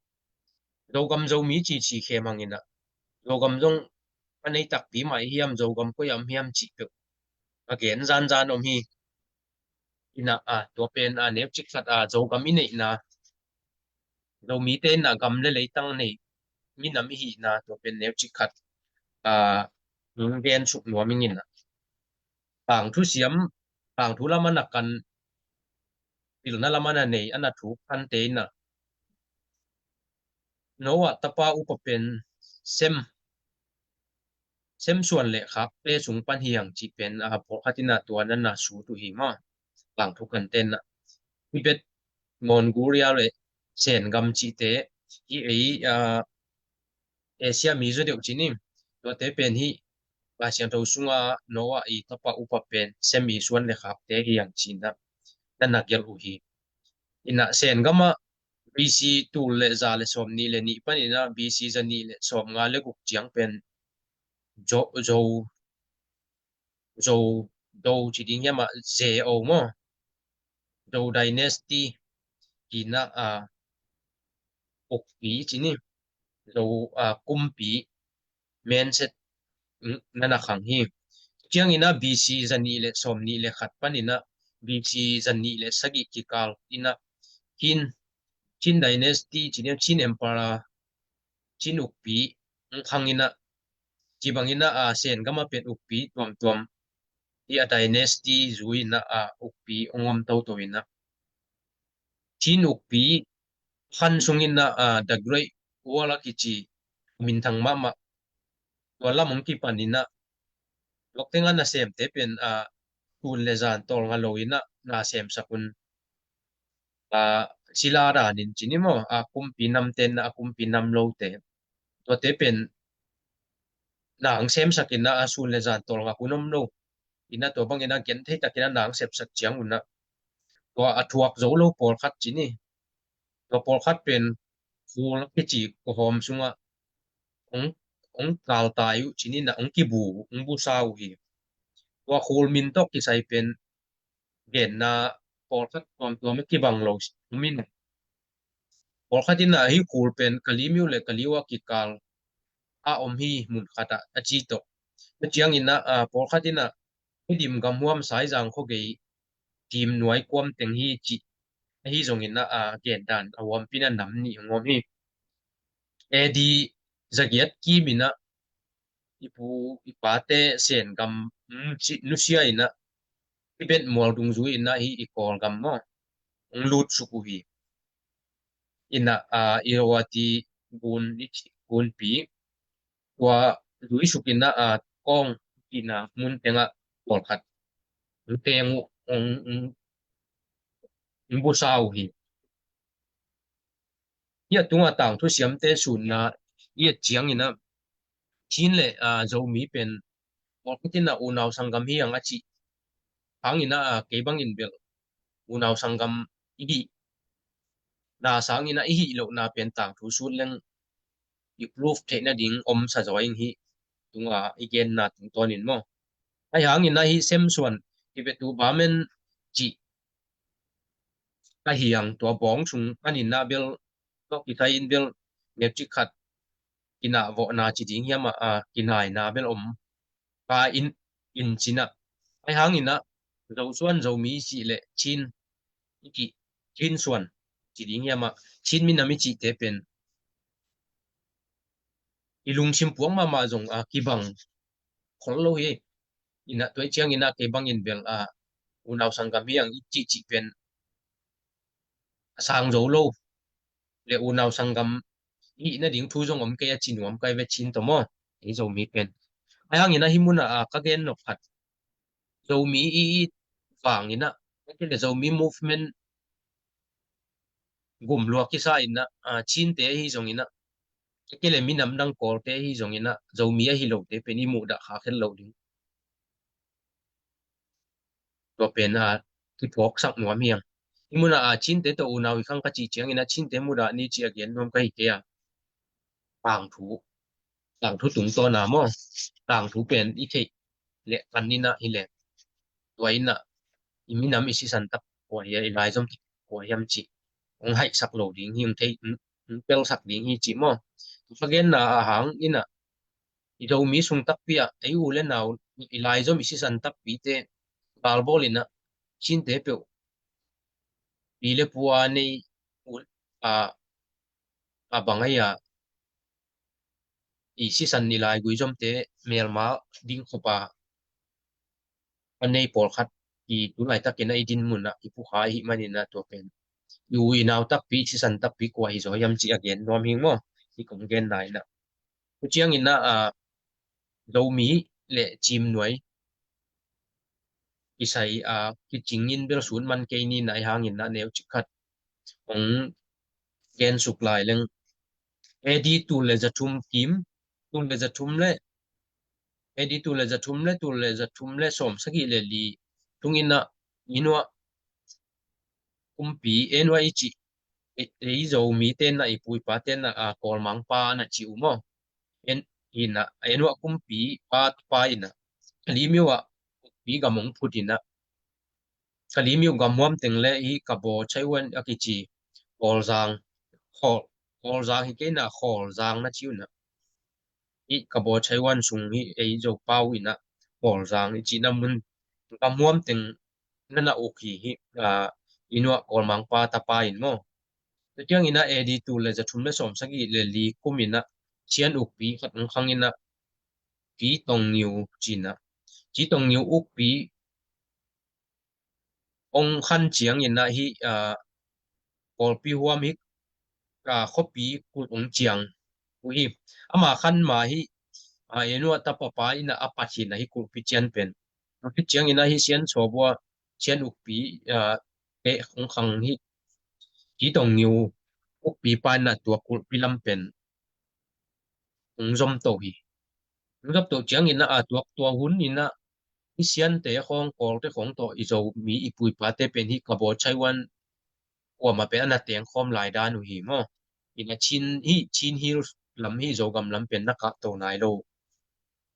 Zogam Zomi cici khem hang in ah, Zogam zong a nei takpi mah i hiam, Zogam koi ah om hiam cih peuh a gen zanzan om hi. In ah, ah, tua pen, ah, neucik khat, ah, Zogam i neihna, Zomite in ah gam le leitang nei minam i hihna, tua pen neucik khat, ah, gen suk nuam ing in ah. Tangthu siam, tangthu lam a na kan, pilna lam a na nei, a na thuk khante in ah, Noah tapa upa pen Sem, Sem suan le khakte sung pan hi hang cih pen, ah, pawlkhat in ah tua na na sut uh hi maw. Tangthu khante in ah, Tibet, Mongolia le Sen gam cihte hi ei, ah, Asia mi zaw deuh ci ni. Tuate pen hi Lai Siangtho sungah Noah i tapa upa pen Sem i suan le khakte hi hang ci in ah na na gelh uh hi. In ah Sen gam ah B C tul le za le sawmnih le nih pan in ah B C zanih le sawmnga le guk ciang pen Zo, Zo, Zo, Do ci ding hiam ah, Zo maw, Zo dynasty hi in ah, ah, ukpi ci ni, Zo, ah, kumpi, mindset, mm, na na khang hi. Ciangin ah B C zanih le sawmnih le khat pan in ah B C zanih le sagih kikal in ah Qin, Qin dynasty ci ni, Qin Emperor, Qin ukpi, mm, khang in ah, ci bang in ah, ah, Sen gam ah pen ukpi tuamtuam hi a, dynasty zui in ah, ah, ukpi ong om toto in ah, Qin ukpi khan sung in ah, ah, The Great Wall a kici, minthang mahmah, tua lam ong kipan in ah, tua teng a nasemte pen, ah, sun le zan tawlnga lo in ah na semsak un, ah, sila dan in ci ni maw, ah, kumpi namte in ah, a kumpi nam lote, tuate pen na ong semsak in ah, a sun le zan tawlnga hun om lo in ah, tua bang in ah genthei tak in ah na ong sepsak ciang un ah, tua a thuak zo lo pawlkhat ci ni, tua pawlkhat pen khul a kici kawhawm sungah ong, ong kaltai uh ci ni in ah, ong kibu, ong busa uh hi. Tua khul min tawh kisai pen genna pawlkhat tuamtuam a kibang lo om in, pawlkhat in ah hih khul pen Kalaymyo le Kalayo a kikal a om hi, mun khat ah a ci tawh. Tua ciangin ah, ah, pawlkhat in ah Tedim gam huam Saizang khuagei Tedim nuai kuam teng hi cih, ahi zongin ah, ah, gen dan a huampi in ah nam nih ong om hi. A D zagiat kim in ah i pu i pate Sen gam, mm, ci, nusia in ah, Tibet mual dungzui in ah hih i Kawlgam maw, ong lut suk uh hi. In ah, ah, Irrawaddy gun, i ci, gunpi, tua zui suk in ah, ah, Kawng cihna mun teng ah pawlkhat ong teng uh, ong, ong, ong busa uh hi. Hih a tungah tangthu siamte sunna i et ciangin ah, Chin le, ah, Zomi pen pawlkhat in ah unau sanggam hi hang a cih hangin ah, ah, kei bangin bel unau sanggam i hihna sangin ah i hih lohna pen tangthu sut leng i proof theih nading om sa zaw ing hi. tunga i genna tungtawnin maw. Ahi hangin ahi Semsuan, Tibetu Bamen cih ka hiang tua bawng sung panin ah bel tawh kisai in bel neu cik khat kinah vawhna ci ding hiam ah, a, kinaina bel om ka in, in cinah. Ahi hangin ah Zosuan Zomi i cih le Chin i cih, Chin Suan ci ding hiam ah, Chin minam i cihte pen i lungsim puak mahmah zong a kibang khol lo hi. Inah tua i ciangin ah kei bangin bel a unau sanggam hi ang i cihcih pen a sang zo lo. Le unau sanggam i hih nading thu zong om kei a ci nuam kai ve Chin tawh maw. Ei Zomi pen. Ahi hangin ah hih munah a ka gen nop khat Zomi i, i vangin ah, a kile Zomi movement gum lua kisa in ah, a, Chinte ahi zongin ah, a kile minam dang Kawlte ahi zongin ah, Zomi ahi lote pen i muhdah kha khet lo ding. Tua pen a kiphawksak nuam hi ang. Hih munah a Chinte tawh unau hi khang ka cih ciangin ah Chinte mudah ni ci a gen nuam ka hi kei a. Tangthu, tangthu tungtawna maw. Tangthu pen i theih leh kan inah hi leh tua inah i minam i sisan tak kua hi a, i laizom tak kua hiam cih hong haihsak lo ding hi, hong theih, hong, hong pelsak ding hi cih maw. Tua genna a hang inah i Zomi sung takpi ah ei u le nau i laizom i sisan takpite galbawl inah Chinte peuh pi le pu a nei u, a, a bang ahi a i sisan i laigui zomte melma ding khop a a nei pawlkhat i tu laitakin a i din munah i pukha ahih manin ah tua pen i u i nau takpi i sisan takpi kua hi zaw hiam cih a gen nuam hing maw. Hi kong genna inah tua ciangin ah, a, Zomi le Cimnuai kisai a kicingin bel sut man kei ni na ahi hangin ah neu cik khat hong gensuk lai leng. A D tul le za thum kim, tul le za thum le, A D tul le za thum le, tul le za thum le sawm sagih le li tungin ah i nuah kumpi, e nuah i cih, e, ei Zomi tenna i pu i pa tenna, a, Kawlmangpa na ci uh maw. En, inah, e nuah kumpi pa, pa inah. Kalimiu ah, pi gam hong phut inah. Kalimiu gamhuam teng le hi Kabaw Chaiwan a kici Kawlzang, Kawl, Kawlzang hi kei na Kawlzang na ci uh na. Hi Kabaw Chaiwan sung hi ei Zopau inah Kawlzang i cihna mun gamhuam teng na na uk hi hi, a, i nuah Kawlmangpa tapa in maw. Tua ciangin ah A D tul le za thum le sawm sagih le li kum inah Sian ukpi khat hong khang inah Ci Tong Ngiu ci inah. Ci Tong Ngiu ukpi hong khan ciangin ah hi, a, Kawlpi huam hi, a, khuapi kulh hong ciang uh hi. Ama khan ma hi, a, e nuah tapa pa inah a pat hi na hi kulhpi cian pen. Kulhpi ciangin ah hi Sian Sawbua, Sian ukpi, a, te hong khang hi. Ci Tong Ngiu ukpi pa inah tua kulhpi lam pen hong zom to hi. Hong zom to ciangin ah, a, tua, tua hun inah hi Siante khawng, Kawlte khawng tawh i Zomi i pu i pate pen hi Kabaw Chaiwan kuamah pen a na teng khawm lai dan uh hi maw. Inah Chin hi, Chin Hills lam hi Zogam lam pen na kahto nai lo.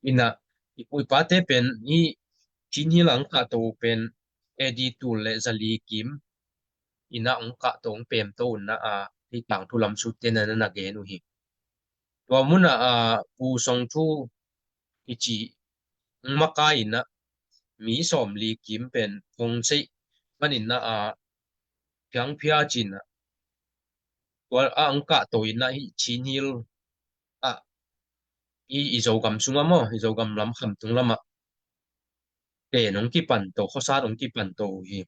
Inah i pu i pate pen hi Chin Hills ang kahto pen A D tul le za li kim inah hong kahto hong pemto uh na, a, hi tangthu lam sut tenna na na gen uh hi. Tua munah, a, Pu Song Thu i cih hong makai inah mi sawm li kim pen hong seih panin ah, a, Phiang Phia ci inah tua a hong kahto inah hi Chin Hills ah i, i Zogam sungah maw, i Zogam lam Khamtung lamah ten hong kipan to, khuasat hong kipan to uh hi.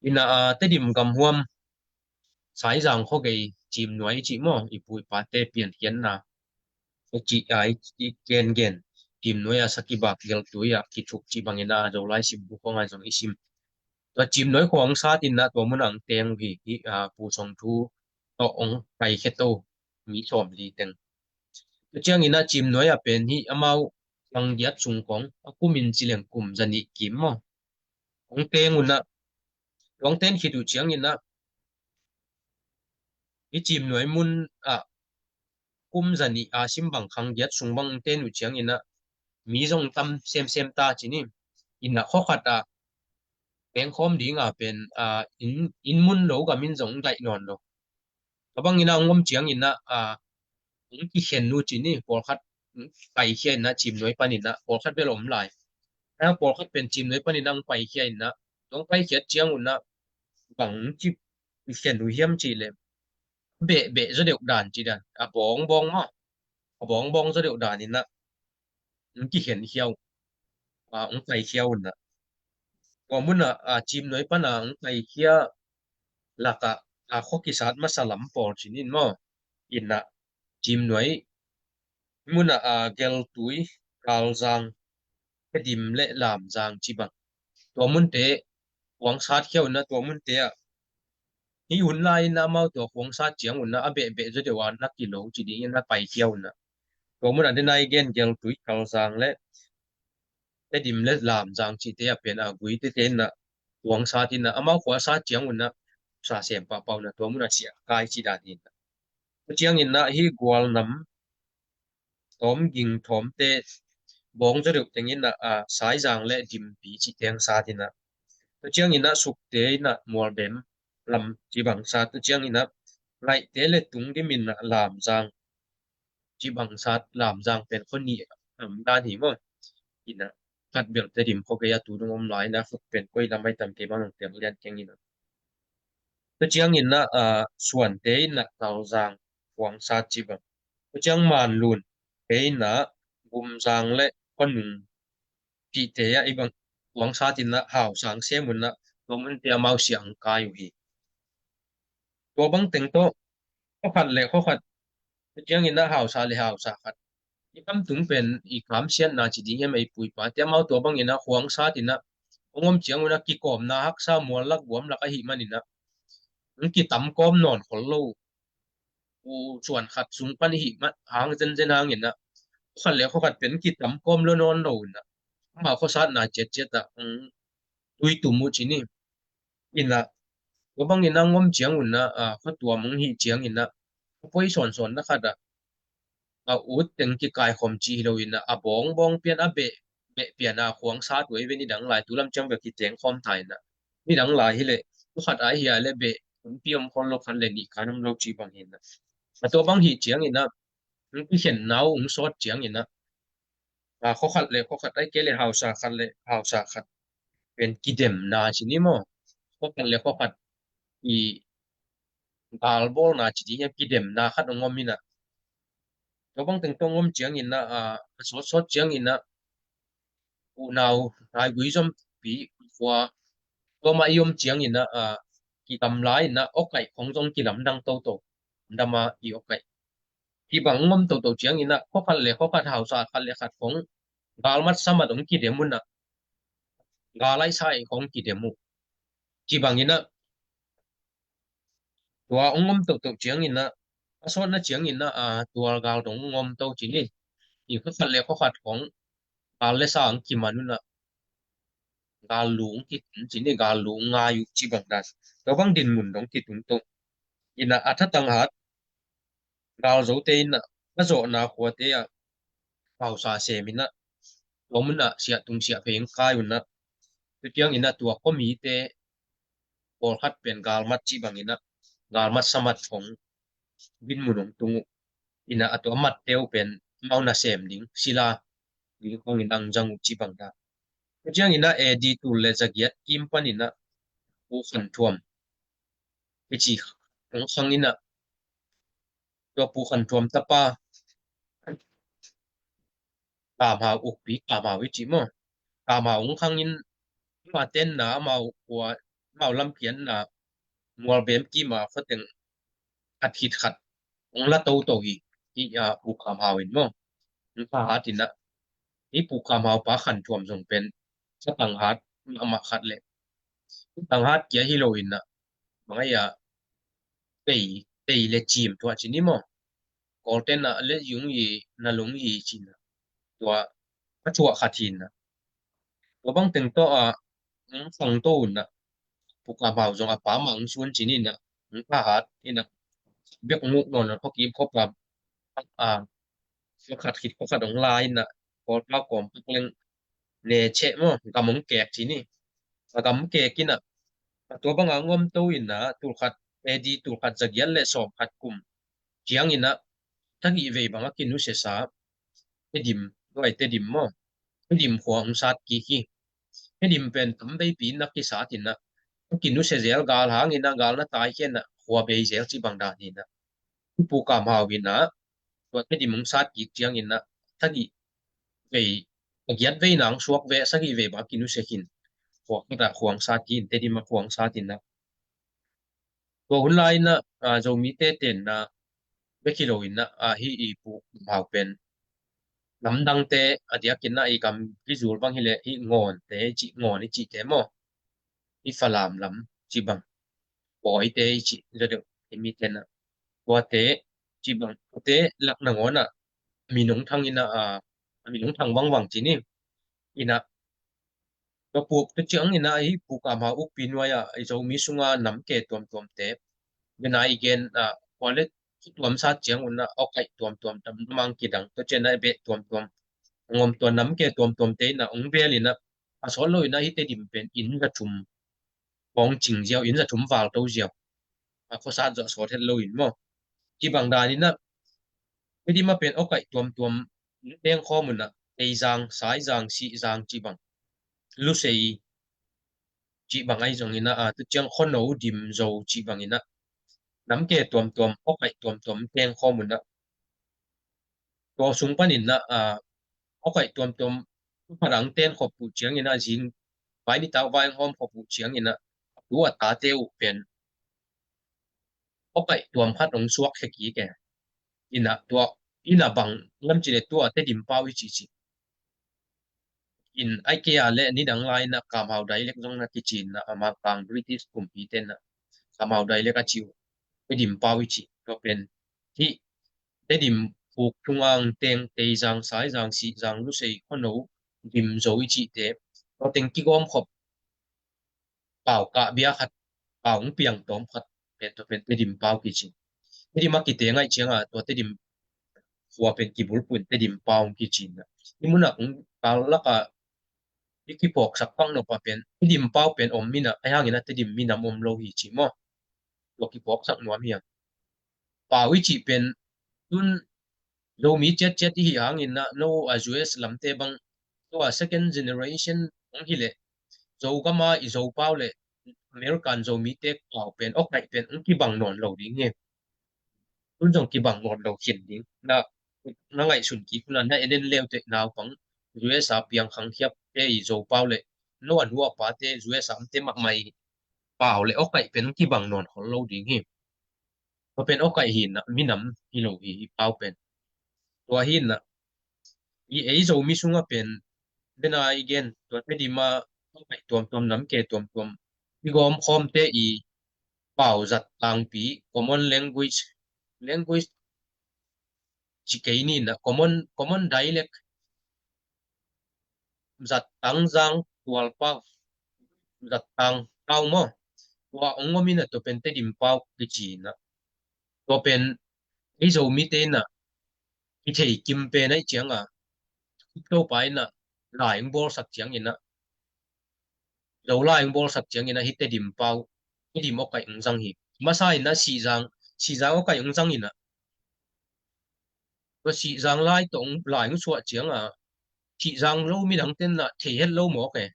Inah, a, Tedim gamhuam Saizang khuagei Cimnuai i cih maw, i pu i pate piankhiatna i cih, a, i, i gengen Cimnuai a sakibak gelhtui a kithuk cih bangin ah Zolai simbu khawng ah zong i sim. Tua Cimnuai khua hong sat inah tua munah hong teng uh hi, hi, a, Pu Song Thu tawh hong kaikhia to mi sawm li teng. Tua ciangin ah Cimnuai ah pen hi amau sang giat sung khawng a kumin ci leng kum za nih kim maw hong teng un ah, hong ten khit uh ciangin ah hi Cimnuai mun ah kum zanih a sim bang khang giat sung bang ten uh ciangin ah mi zong tam semsem ta ci ni. Inn ah khua khat ah pengkhawm ding a pen ah inn, inn mun lo gam in zong daih nawn lo. Tua bangin ah hong om ciangin ah ah hong kikhen uh ci ni, pawlkhat hong paikhia in ah Cimnuai panin ah pawlkhat bel om lai. Ah pawlkhat pen Cimnuai panin ah hong paikhia in ah, hong paikhiat ciang un ah bang hong kikhen uh hiam cih leh, behbeh zaw deuh dan ci dan, a bawngbawng maw, a bawngbawng zaw deuh dan in ah hong kikhenkhia uh, ah hong paikhia un ah. Tua mun ah ah Cimnuai pan ah hong paikhia lakah ah khua kisat masa lam pawl ci ni maw, inn ah Cimnuai mun ah ah Geltui, Kalzang, Tedim le Lamzang ci bang, tua munte khuangsat khia un ah, tua munte ah hih hun lai in ah amau tua khuangsat ciang un ah a behbeh zaw deuh a na kilo ci ding in ah paikhia un ah. Tua mun ah den a i gen Geltui, Kalzang le Tedim le Lamzang cihte ah pen ah Guite te in ah khuangsat in ah, amau khuasat ciang un ah sa sem pahpah un ah tua mun ah siah kai ci dan in ah. Tua ciangin ah hih Gualnam, Tawmging, Thawmte, bawng zaw deuh teng in ah ah Saizang le Dimpi cih teng sat in ah, tua ciangin ah Sukte in ah Mualbem lam ci bang sat, tua ciangin ah Ngaihte le Tungdim in ah Lamzang ci bang sat, Lamzang pen khua nih a om dan hi maw. In ah khat bel Tedim khua gei a tu dong om lai in ah, khut pen koi lam ai tam kei bang hong tel lian keng in ah. Tua ciangin ah ah Suante in ah Kalzang khuangsat ci bang. Tua ciang Manlunte in ah Gumzang le Khuanung cihte ah i bang khuangsat in ah Hausang sem un ah tua munte amau siah hong kai uh hi. Tua bang teng tawh khua khat le khua khat, tua ciangin ah hausa le hausa khat, i kam tung pen i kamsiatna ci ding hiam, ei pu i pate amau tua bangin ah khuangsat in ah hong om ciang un ah kikawmna haksa mual lak guam lak ahih manin ah hong kitam kawm nawn khol lo uh, suan khat sung pan i hih mah hang zenzen hangin ah khua khat le khua khat pen kitam kawm lo nawn lo in ah, amau khuasatna ciatciat ah hong tuitum uh ci ni. In ah tua bangin ah hong om ciang un ah ah khuatuam hong hih ciangin ah khua poi sawnsawn na khat ah a ut teng kikaikhawm ci hi lo in ah, a bawngbawng pian, a beh, beh pian a khuangsat uh ei ve. Nidang lai, tu lam ciang bek kiteng khawm ta in ah, nidang lai hi leh khua khat a hi a leh beh tampi om khol lo, khat le nih kan om lo ci bang hi in ah. A tua bang hih ciangin ah hong kikhenna uh hong sawt ciangin ah ah khua khat le khua khat, ai kei le hausa khat le hausa khat pen kidemna ci ni maw, khua khat le khua khat i galbawlna ci ding hiam, kidemna khat hong om in ah, tua bang teng tawh hong om ciangin ah ah a sawtsawt ciangin ah unau naigui zompi khua tua mah i om ciangin ah ah kidam lai in ah awkaih khong zong kilamdang toto, dam a i awkaih. Hih bang hong om toto ciangin ah khua khat le khua khat, hausa khat le khat khong galmat samat hong kidem un ah, gal aihsa aih khong kidem uh. Ci bangin ah tua hong om toto ciangin ah, a sawtna ciangin ah ah tual gal dong hong om to ci ni. Hih khua khat le khua khat khong gal le sa hong kiman un ah, gal lu hong kitun ci ni, gal lu hong ngai uh ci bang dan. Tua bang dinmun dong kitun to. In ah a thatang hat galzote in ah a zawhna khuate ah hausa sem in ah tua mun ah siah tung siah phei hong kai un ah, tua ciangin ah tua khuamite pawlkhat pen galmat ci bangin ah galmat samat khong dinmun hong tung uh. In ah a tua matte uh pen amau nasem ding, sila ding khong in ah hong zang uh ci bang dan. Tua ciangin ah A D tul le zagiat kim panin ah Pu Khan Thuam i ci hong khang in ah, tua Pu Khan Thuam tapa Kam Hau, ukpi Kam Hau i ci maw, Kam Hau hong khang in, amau tenna, amau khua, amau lampianna Mualbem kim a khua teng khat khit khat hong la toto hi. Hih ah Pu Kam Hau in maw, hong thahat in ah, hih Pu Kam Hau pa Khan Thuam zong pen thatang hat mahmah khat leh, thatang hat kia hi lo in ah, bang ai ah, tei, tei le cim tuah ci ni maw, Kawlten ah le yung i, na lung i ci in ah, tua a tuah khat hi in ah. Tua bang teng tawh ah hong khang to un ah, Pu Kam Hau zong a pa mah hong sun ci ni in ah, hong thahat in ah, bek hong uk nawn lo, khuakim khuapa a, pakhat khit pakhat hong la in ah, Kawlpau kawm pak leng ne cheh maw, gam hong kek ci ni. A gam kek in ah, a tua banga hong om to in ah, tulkhat A D tulkhat zagiat le sawmkhat kum ciangin ah, sagih vei bang a kinusiasa Tedim, tua i Tedim maw, Tedim khua hong sat kik hi. Tedim pen tam veipi in ah kisat in ah, a kinusia zel gal hangin ah, gal na taikhia in ah, khua bei zel ci bang dan in ah, Pu Kam Hau in ah, tua Tedim hong sat kik ciangin ah, sagih vei, a giat vei nang suak ve, sagih vei bang a kinusia khin. Khua khat ah khua hong sat kik in, Tedim ah khua hong sat in ah, tua hun lai in ah, a, Zomite tenna bek hi lo in ah, a, hih i Pu Kam Hau pen lamdangte a diakin ah, i gam kizul bang hileh hih Ngawnte i cih, Ngawn i cihte maw, hih Falam lam cih bang, Pawite i cih zaw deuh, i mite in ah, tuate cih bang, tuate lak nangawn ah a min hong thang in ah, a, a min hong thang vangvang ci ni. In ah, tua puk, tua ciangin ah, hih Pu Kam Hau ukpi nuai ah, i Zomi sunga nam ke tuamtuamte, bena i gen, a, khua le tuam sat ciangun ah, awkaih tuamtuam, tam mang kidang, tua ciang ah beh tuamtuam hong om, tua nam ke tuamtuamte in ah hong bel in ah, a sawt lo in ah, hih Tedim pen inn za thum hong cing ziau, inn za thum val to ziau. A khuasat zawh sawt het lo in maw, ci bang dan in ah, Tedim ah pen awkaih tuamtuam teng khawm un ah, Teizang, Saizang, Sihzang cih bang, Lusei cih bang ahi zongin ah, a, tua ciang Khuano, Dim, Zo cih bangin ah, nam ke tuamtuam, awkaih tuamtuam teng khawm un ah, tua sung panin ah, a, awkaih tuamtuam, tua padang ten khop uh ciangin ah, zing vai nitak vai hong hawm khop uh ciangin ah, a tu a tate uh pen awkaih tuam khat hong suak khia kik e. In ah tua, in ah bang lam cih leh tua Tedim pau i cih cih. In ai kei a le nidang lai in ah Kam Hau dialect zong na kici in ah, a Mangkang British kumpite in ah Kam Hau dialect a ci uh, Tedim pau i cih. Tua pen hih Tedim puk thungang teng, Teizang, Saizang, Sihzang, Lusei, Khuano, Dim, Zo i cihte, tua teng kigawm khop pau kah bia khat, pau hong piang tawm khat pen, tua pen Tedim pau kici. Tedim a kiteng ahih ciangin ah, tua Tedim khua pen kibulphuh in Tedim pau hong kici in ah, hih mun ah kong kal lak ah i kiphawksak pak nop ah pen, Tedim pau pen om in ah, ahi hangin ah Tedim minam om lo hi ci maw. Tua kiphawksak nuam hi hang. Pau i cih pen, tun Zomi ciatciat i hih hangin ah, no a U S lamte bang, tua second generation hong hi leh, Zogam a i Zopau le American Zomite pau pen, awkaih pen hong kibang nawn lo ding hi. Tun zong kibang nawn lo khin ding. Na, na ngaihsun kik un ah, na en en leuteh naupang U S a piang khangkhiapte i Zopau le, no a nu a pate U S a omte mahmah i pau le awkaih pen hong kibang nawn khol lo ding hi. Tua pen awkaih hi in ah, minam hi lo hi, i pau pen. Tua hi in ah, i ei Zomi sungah pen, bena i gen, tua Tedim a awkaih tuamtuam, nam ke tuamtuam i gawm khawmte i pau zat tangpi, common language, language ci kei ni in ah, common, common dialect, zat tang zang tual pau, zat tang pau maw. Tua hong om in ah, tua pen Tedim pau kici in ah. Tua pen ei Zomite in ah kithei kim pen ahih ciangin ah, Khup Topa in ah lai hong bawlsak ciangin ah, Zolai hong bawlsak ciangin ah, hih Tedim pau, Tedim awkaih hong zang hi. Masa in ah Sihzang, Sihzang awkaih hong zang in ah, tua Sihzang lai tawh hong, lai hong suah ciangin ah, Sihzang lo midangte in ah thei het lo mawk e.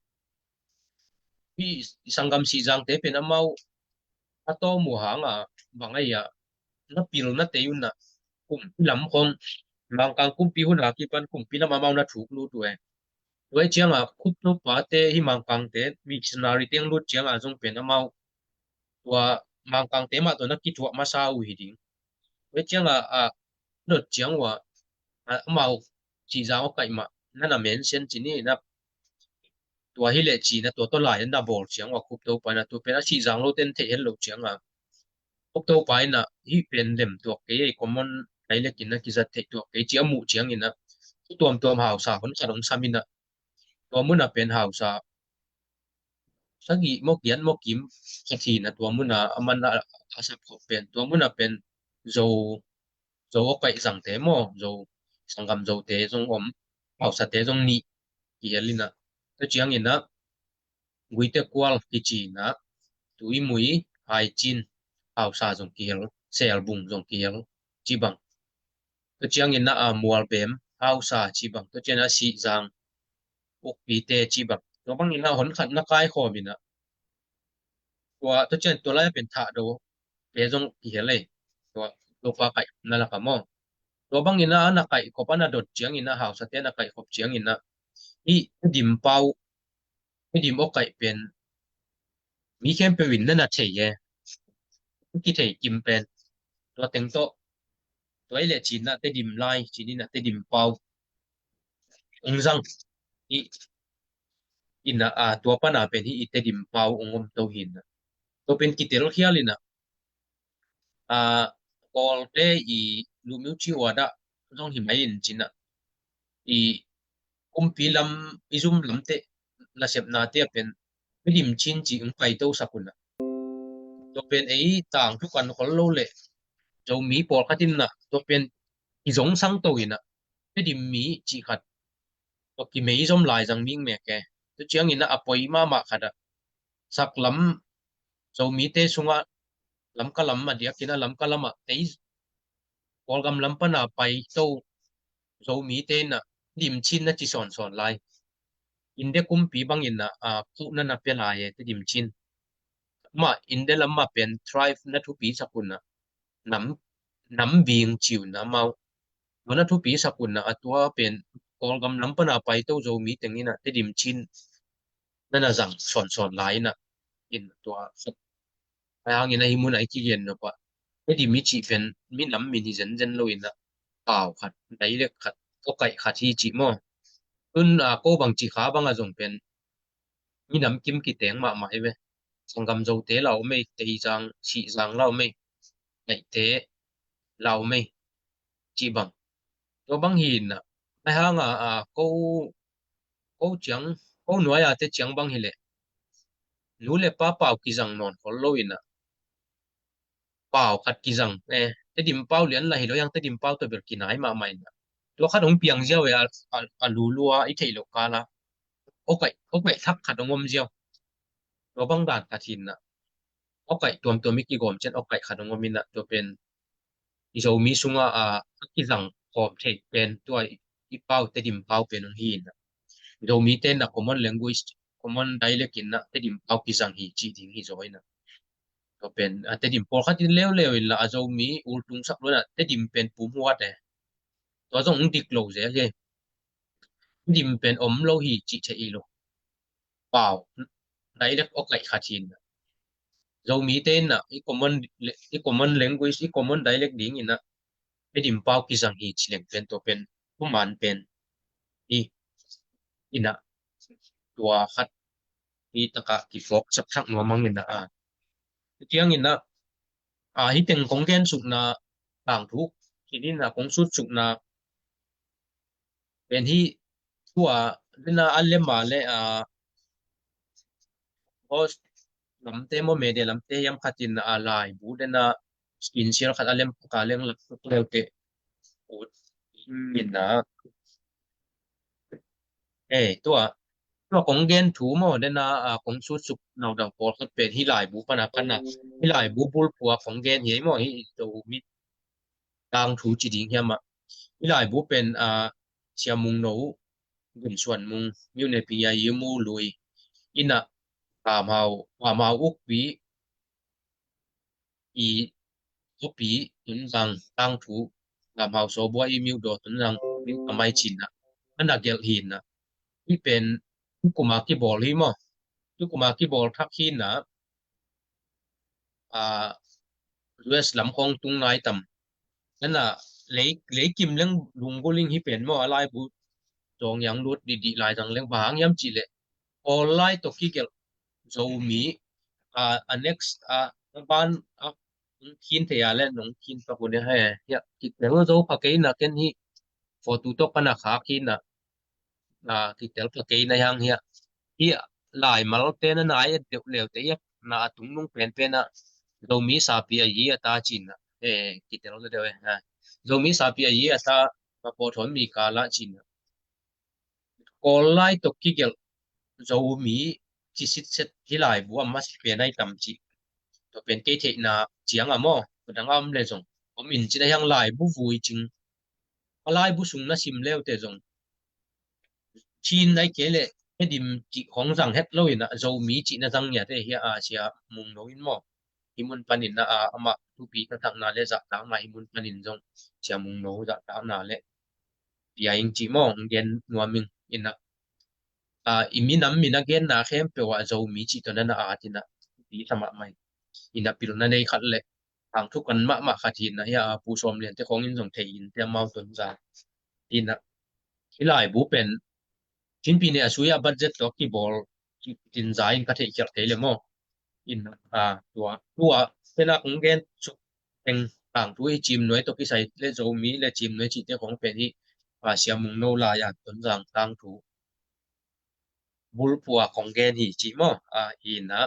Hih sanggam Sihzangte pen amau a tawm uh hangin ah, bang ahi a, na pil na tei un ah, kumpi lam khawng, Mangkang kumpi hun a kipan kumpi lam amau na thuk lut uh e. Tua ahih ciangin ah, Khup Topate, hih Mangkangte missionary teng lut ciangin ah, zong pen amau tua Mangkangte mah tawh na kithuah masa uh hi ding. Tua ahih ciangin ah, a dot ciang uh ah, a, amau Sihzang awkaih mah na na mention ci ni in ah, tua hi leh ci in ah, tua tawh lai na bawl ciang uh ah, Khup Topa in ah, tua pen a Sihzang lote in theih het loh ciangin ah, Khup Topa in ah, hih pen lem tuak kei, ei common dialect in ah kizat theih tuak kei ci a muh ciangin ah, thu tuamtuam hausa hon khat hong sam in ah, tua mun ah pen hausa sagih maw, giat maw, kim khat hi in ah, tua mun ah aman a, a sap khop pen, tua mun ah pen Zo, Zo awkaih zangte maw, Zo, sanggam Zote zong om, hausate zong nih kihel in ah. Tua ciangin ah, Guite Kual kici in ah, Tuimui, Haicin hausa zong kihel, Selbung zong kihel, ci bang. Tua ciangin ah, Mualbem hausa ci bang. Tua ciangin ah, Sihzang, Ukpite ci bang. Tua bangin ah hon khat na kaikhawm in ah, tua, tua ciang tua lai-a pen Thahdote zong kihel ei. Tua, Topa kaihna lakah maw. Tua bangin ah na kaihkhop, a na dot ciangin ah, hausate na kaihkhop ciangin ah, hih Tedim pau, Tedim awkaih pen mi khempeuh in na na thei e. Kithei kim pen. Tua teng tawh, tua i leh cin ah Tedim lai, cin in ah Tedim pau ong zang. Hih in ah, tua pan a pen hih i Tedim pau ong om to hi in ah. Tua pen kitelkhial in ah, Kawlte i Lumiu Ci Ua Dah zong hi mai in cin ah, i kumpi lam, i zum lamte, nasepnate a pen Tedim Chin ci ong paito sak un ah. Tua pen ei tangthu kan khol lo leh Zomi pawlkhat in ah tua pen i zong sang to in ah, Tedim mi cih khat, tua kimeizom lai zang ming mek e. Tua ciangin ah a poi mahmah khat ah, saklam Zomite sungah Lamka lam a diakin ah, Lamka lamah ei Kawlgam lam pan a paito Zomite in ah Tedim Chin na ci sawnsawn lai. India kumpi bangin ah, a, khuh na na pia lai e, Tedim Chin. Mah India lam mah pen tribe na thupi sak un ah, nam, nam bing ci un ah amau. Tua na thupi sak un ah, a tua pen Kawlgam lam pan a paito Zomi teng in ah Tedim Chin na na zang sawnsawn lai in ah, in tua, ahih hangin ah hih mun ah i kigen nop ah Tedim i cih pen minam min hi zenzen lo in ah, pau khat, dialect khat, awkaih khat hi cih maw. Tun, a, ko bang ci kha bang a zong pen minam kim kiteng mahmah hi ve. Sanggam Zote la om ei, Teizang, Sihzang la om ei, Kaihte la om ei, cih bang. Tua bang hi in ah, ahih hang a, a, ko, ko ciang, ko nuai a te ciang bang hi leh, nu le pa pau kizang nawn khol lo in ah, pau khat kizang, eh, Tedim pau lian la hi lo, hiang Tedim pau tawh bel kinai mahmah in ah. Tua khat hong piang ziau e, a, a, a lulua i theih loh kal ah. Awkaih, awkaih thak khat hong om ziau. Tua bang dan khat hi in ah. Awkaih tuamtuam i kigawm ciang awkaih khat hong om in ah, tua pen i Zomi sungah, a, a kizang khawm thei pen tua i, i pau, Tedim pau pen hong hi in ah. Zomite in ah common language, common dialect in ah Tedim pau kizang hi cih ding hi zaw in ah. Tua pen, a, Tedim pawlkhat in leuleu in la, a, Zomi ultung sak lo in ah, Tedim pen pum huat e. Tua zong dik lo zel hi. Tedim pen om lo hi cih thei lo. Pau, dialect awkaih khat hi in ah. Zomite in ah, i common, i common language, i common dialect ding in ah, Tedim pau kizang hi ci leng pen tua pen, thuman pen hi in ah, tua khat hi takah kifawk sak thak nuam hang in ah, a. Ciangin ah, a, hih teng kong gen sukna, tangthu kinin ah kong sut sukna pen hih tua, dena a lem a le, a, host lamte maw, media lamte hiam khat in a laibu dena screen share khat a lem ka leng lak tuk leute ut in ah. Eh, tua, tua kong gen thu maw, dena, a, kong sut suk naudang pawlkhat pen hih laibu pan a pan a, hih laibu bulphuh a kong gen hi ei maw, hih Zomi tangthu ci ding hiam ah. Hih laibu pen, a, Sia Mung No, Gun Suan Mung, Miu Ne Ping Ya Yi Mu Lui in ah, Pamhau, Pamhau Ukpi i Zopi Tunzang tangthu, Pamhau Sawbua i Miu Daw Tunzang, Miu Kamai ci in ah, a na gelh hi in ah. Hih pen, tukum a kibawl hi maw. Tukum a kibawl thak hi in ah, a, U S lam khawng tung nai tam. Nana lei, leikim leng lunggulh ing hi pen maw, a laibu zawng yang lut dihdih lai zang leng, bang hang hiam cih leh, awl lai tawh kigelh Zomi, a, a next, a, a ban, a, khin thei a le nong khin pak uh ne he, hiah, kitel zo pha kei na ken hih, photo tawh ka na khak hi na, a, kitel pha kei na hiang hiah. Hiah laimalte na nai et deuh leute hiah na a tungnung penpen ah Zomi sapi a yi a ta cin ah. eh, kitel lo deuh eh. Ha. Zomi sapi a yi a sa, ma pawthawn mi kala cin. Kawl lai tawh kigelh Zomi ci sitset hi laibu a masa pen ai tam ci. Tua pen kei theihna ciang a maw, tua dang a om le zong om in cin a hiang laibu vui cing. A laibu sung na sim leute zong Chin ai kei le Tedim cih hong zang het lo in a Zomi cih na zang ngiat e hi a, Sia Mungno in maw. Hi mun panin a, a, amah thupi taktakna le zahtakna hi mun panin zong Sia Mungno zahtakna le pia ing cih maw, hong gen nuam ing in a, a, i minam min a genna khempeuh ah Zomi cih tua na na at in a thupi sa mahmah in a pilna nei khat le tangthu kan mahmah khat hi in a hi a, Pu Sawm Lian te khawng in zong thei in te amau Tonzang in a hi laibu pen Chin pi ne a sui a budget tawh kibawl cih tin za in ka theih khialh thei le maw. In a, tua tua pen a kong gen suk teng tangthu hi Cim Nuai tawh kisai le Zomi le Cim Nuai cihte khawng pen hi, a, Sia Mungno lai a Tonzang tangthu bulphuh a kong gen hi cih maw. A, hi in a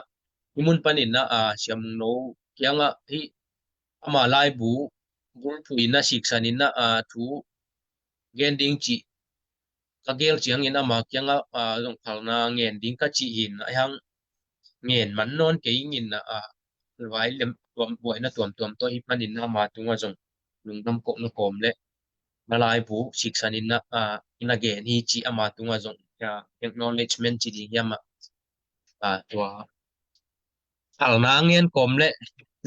hi mun panin a, a, Sia Mungno kiangah hi ama laibu bulphuh in a siksan in a, a, thu gen ding cih ka gel ciangin ama kiangah, a, zong phalna ngen ding ka cih hi in a, a hiang ngen man nawn kei ing in a, a, vai lem tuam, buaina tuamtuam tawh hi panin ama tungah zong lungdam kohna kawm le na laibu siksan in a, a, na gen hi cih ama tungah zong, a, acknowledgement ci ding hiam a, a, tua phalna ngen kawm le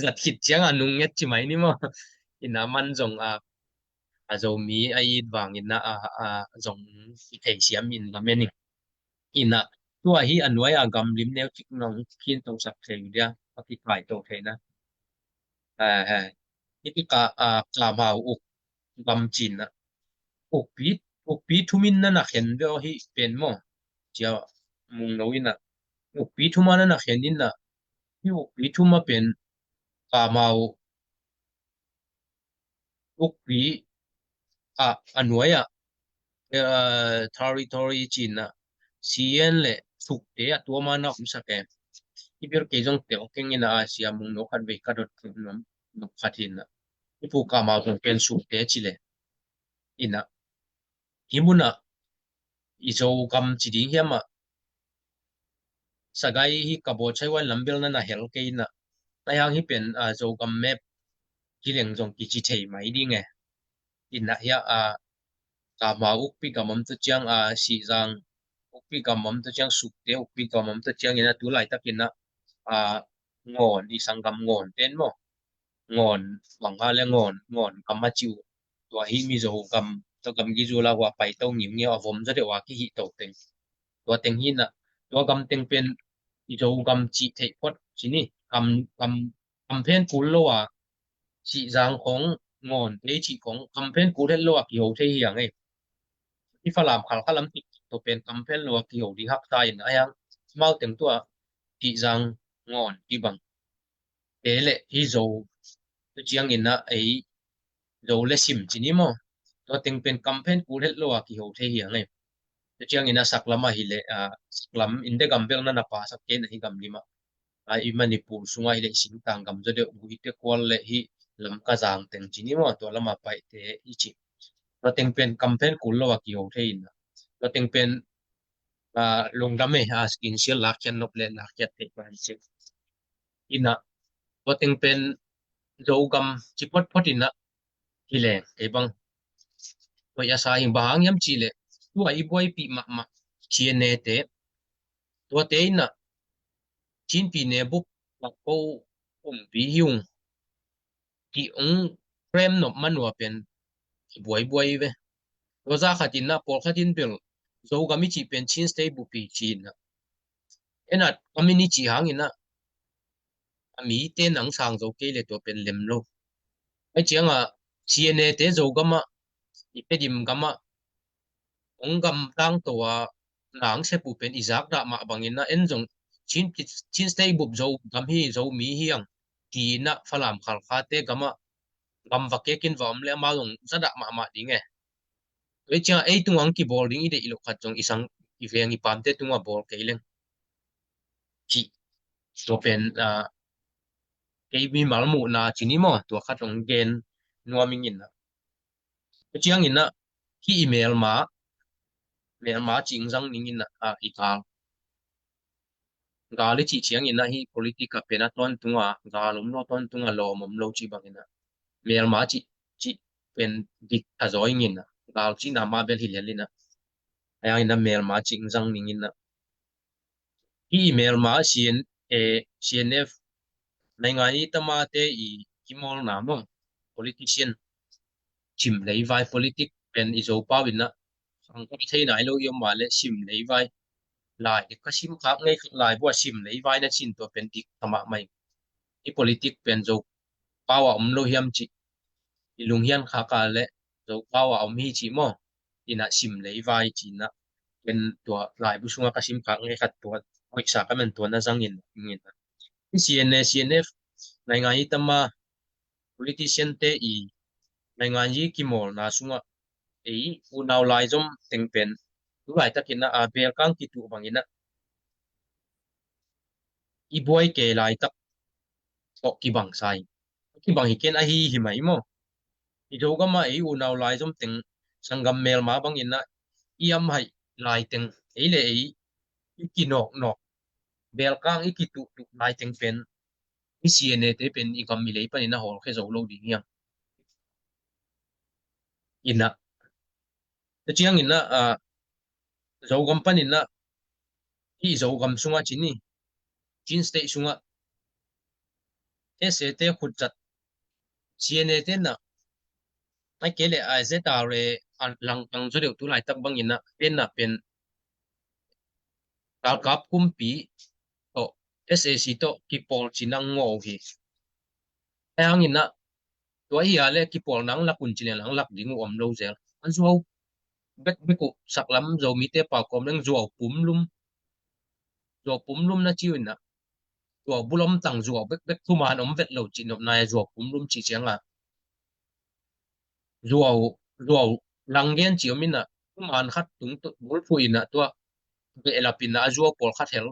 zat khit ciang a nung nget ci mai ni maw. In a man zong a, a Zomi a it vangin a, a, a zong i thei siam in lamen ing. In a tua hi a nuai a gam lim neu cik nong khin to sak thei uh dia, a kikai to thei na. A, a, i kika, a, Kamau Uk gam cin a. Ukpi, ukpi thum in na na khen ve aw hi pen maw. Sia Mungno in a ukpi thum a na na khen in a hi ukpi thum a pen Kamau ukpi a, a nuai a, eh, territory cin a, Sien le Sukte a tuam a na omsak e. I bil kei zong tel keng in a, a Sia Mungno khat vei ka dot nuam, nuam khat in a. I Pu Kamau zong pen Sukte ci le. In a hi mun a i Zogam ci ding hiam a, Sagai hi ka bawl chai wan lam bel na na hel kei in a, na hiang hi pen, a, Zogam map kileng zong kici thei mai ding e. In a hi a, a, Kamau ukpi gam om tua ciang, a, Sihzang ukpi gam om tua ciang, Sukte ukpi gam om tua ciang in a tu laitak in a, a, Ngawn, i sanggam Ngawn ten maw. Ngawn bang a le Ngawn, Ngawn gam a ci uh. Tua hi Mizo gam, tua gam gizul a hua pai to ngimngiau a vom zaw deuh a kihih to teng. Tua teng hi in a, tua gam teng pen i Zogam cih theih phot ci ni, gam, gam, gam phen kul lo a, Sihzang khong, Ngawn te cih khong, gam phen kul het lo a kiho thei hi a ngei. I Falam Khalkha lam tik tua pen gam phen lo a kiho ding haksa in a hiang, amau teng tua Sihzang, Ngawn kibang te le hi Zo, tua ciangin a ei Zo le Sim ci ni maw. Tua teng pen gam phen kul het lo a kiho thei hi a ngei. Tua ciangin a saklam ahi le, a, saklam in de gam bel na na pa sak kei na hi gam lim a. A, i Manipur sungah hi le singtang gam zaw deuh, Guite kual le hi Lamka zang teng ci ni maw, tua lam a paite i ci. Tua teng pen gam phen kul lo a kiho thei in a. Tua teng pen, a, lungdam e, a, skin sial lakkhiat nop le lakkhiat theih pa hi sek. In a, tua teng pen Zogam ci photphot in a, hi leng kei bang hoih a sa hi, bang hang hiam cih leh tua i buaipih mahmah C N A te, tuate in a Chin pi ne bup lak ko umpi hi ung cih hong frame nop man ua pen i buaibuai ve. Tua zah khat in a pawlkhat in bel Zogam i cih pen Chin State bup hi ci in a, en a gam in i cih hang in a, a mite nang sang zo kei le tua pen lem lo. Ai ciang a C N A te Zogam ah, i Tedim gam ah hong gamtang to a, nang sep uh pen i zak dah mah bangin a, en zong Chin, Chin State bup Zogam hi, Zomi hi ang, ci in a Falam Khalkha te gam ah gam va kek in va om le amau zong za dah mahmah ding e. Tua ciang ei tungah hong kibawl ding i deih loh khat zong i sang i veng i pamte tungah bawl kei leng cih tua pen, a, kei mimal muhna ci ni maw, tua khat hong gen nuam ing in ah. Tua ciangin ah hih i melma, melma cih zang ning in ah, i gal. Gal i cih ciangin ah hih politik ah pen a tawntung a gal om lo, tawntung a lawm om lo cih bangin ah melma cih, cih pen dik a zaw ing in ah, gal cihna mah bel hi lian in ah. A yang in ah melma cih zang ning in ah. Hih i melma C N, eh, C N F, naingan i tamate i kimawlna maw, politician, sim leivai, politik pen i Zopau in ah, ang kong thei nai lo i om mah leh sim leivai. Lai ka sim khak ngei khak lai bua sim leivai na cin tua pen dik ka mahmah ing. I politik pen Zopau a om lo hiam cih i lunghian khak a leh Zopau a om hi cih maw, in ah sim leivai ci in ah, ken tua laibu sungah ka sim khak ngei khat tua hoihsa ka man tua na zang in, in ah. Hih C N A, C N F, naingan i tama, politician te i naingan i kimawlna sungah ei unau laizom teng pen tu laitak in ah, a, belkang kituh bang in ah i buai kei laitak tawh kibang sa hi. Kibang hi ken ahi hi mai maw. I Zogam ah ei unau laizom teng, sanggam melma bang in ah i am haih lai teng, ei le ei i kinawknawk, belkang i kituhtuh lai teng pen i C N A te pen i gam i lei pan in ah hawlkhia zo lo ding hi hang. In ah, tua ciang in ah, a, Zogam pan in ah, hih Zogam sungah ci ni, Chin State sungah S A te khutzat, C N A te in ah, ahih kei leh a Z R A a langpang zaw deuh tu laitak bang in ah, te in ah pen galkap kumpi tawh, S A C tawh kipawl ci in ah ngawh uh hi. Ahih hang in ah, tua hi a leh kipawlna hong lak un ci leng hong lak ding uh om lo zel. A zuau bekbek uh, saklam Zomite pau kawm leng zuau pumlum. Zuau pumlum na ci uh in ah, zuau bulom tang, zuau bekbek, thuman om vet lo cih nopna, zuau pumlum cih ciang a, zuau, zuau langgen ci om in ah, thuman khat tung bulphuh in ah, tua behlap in ah a zuau pawlkhat hel.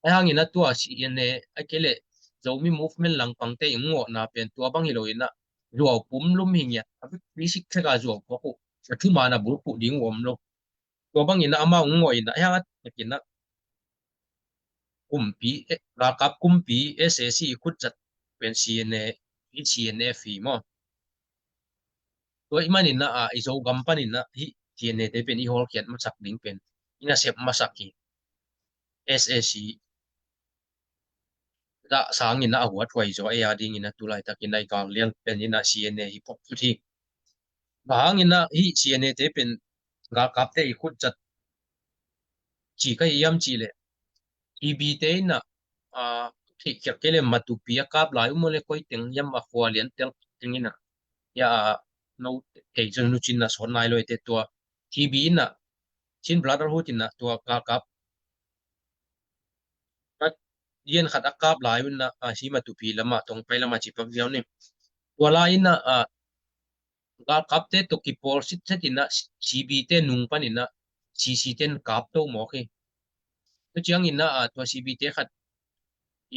Ahih hang in ah tua C N A, ahih kei leh Zomi Movement langpangte i ngawhna pen tua bang hi lo in ah, zuau pumlum hi ngiat, a basic thek a zuau puak uh, a thuman a bulphuh ding uh om lo. Tua bang in ah amau ngawh in ah, ahih hang a tak in ah kumpi, eh, galkap kumpi S A C i khutzat pen C N A, i C N F hi maw. Tua ahih man in ah, a, i Zogam pan in ah hih C N A te pen i hawlkhiat masak ding pen i nasep masak hi. S A C dah sang in ah a huathuai zaw ei a ding in ah tu laitak in ah i gal lian pen in ah C N A hi phot phot hi. Bang hang in ah hih C N A te pen galkapte i khutzat ci ka hi hiam cih leh, T B te in ah, a, theih khial kei leh Matupi a kap lai uh maw leh koi teng hiam, a khua lian tel teng in ah, ya, a, no, thei zong nu cin na sawt nai lo i te, tua T B in ah, Chin Brotherhood in ah tua galkap khat, lian khat a kap lai un ah, a, hi Matupi lamah, Tongpai lamah ci pak ziau ni. Tua lai in ah, a, galkapte tawh kipawl sitset in ah, C B te nung pan in ah, C C te in kap to mawk hi. Tua ciang in ah, a, tua C B te khat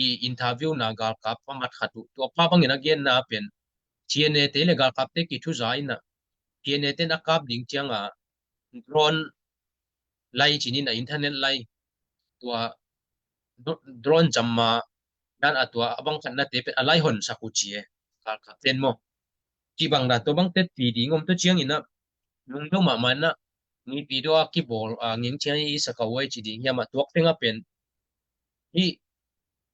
i interview na galkap a mat khat uh, tua pa bang in a genna pen, C N A te leh galkapte kithuza in ah, C N A te in a kap ding ciang a, drone lai ci ni in ah, internet lai, tua dro-, drone jammer dan a, tua a bang khat na te pen a lai hon sak uh ci e, galkapte in maw. Ci bang dan tua bang te pi ding om, tua ciang in ah, nung deuh mahmah in ah, ngipi deuh a kibawl, a, ngeng ciang i sak a uai ci ding hiam, a, tuak teng a pen hih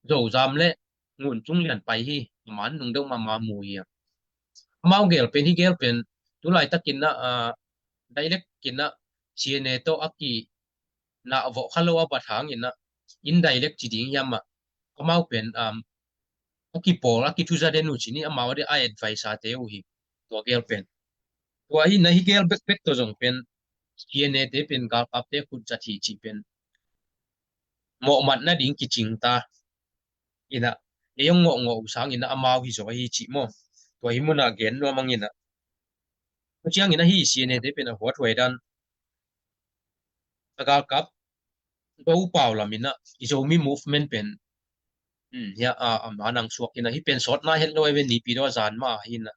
Zozam leh Ngun Cung Lian pai hi, a man nung deuh mahmah mu hi a. Amau gel pen, hih gel pen tu laitak in ah, a, direct in ah C N A tawh a kinah vawh kha lo a bat hang in ah, indirect ci ding hiam, a, amau pen, um, a kipawl, a kithuza den uh ci ni, amau a ding a advisor te uh hi, tua gel pen. Tua hi in ah hih gel bekbek tawh zong pen C N A te pen galkapte khutzat hi cih pen mawhmat nading kicing ta in ah, ei hong ngawhngawh uh sang in ah amau hi zaw hi cih maw. Tua hi mun ah gen nuam hang in ah. Tua ciang in ah hih C N A te pen a huathuai dan, a galkap do pau lam in ah i Zomi Movement pen Hmm, hia, a, a, ma nang suak hi na, hih pen sawtna het lo e ve, nipi daw a zan mah hi na.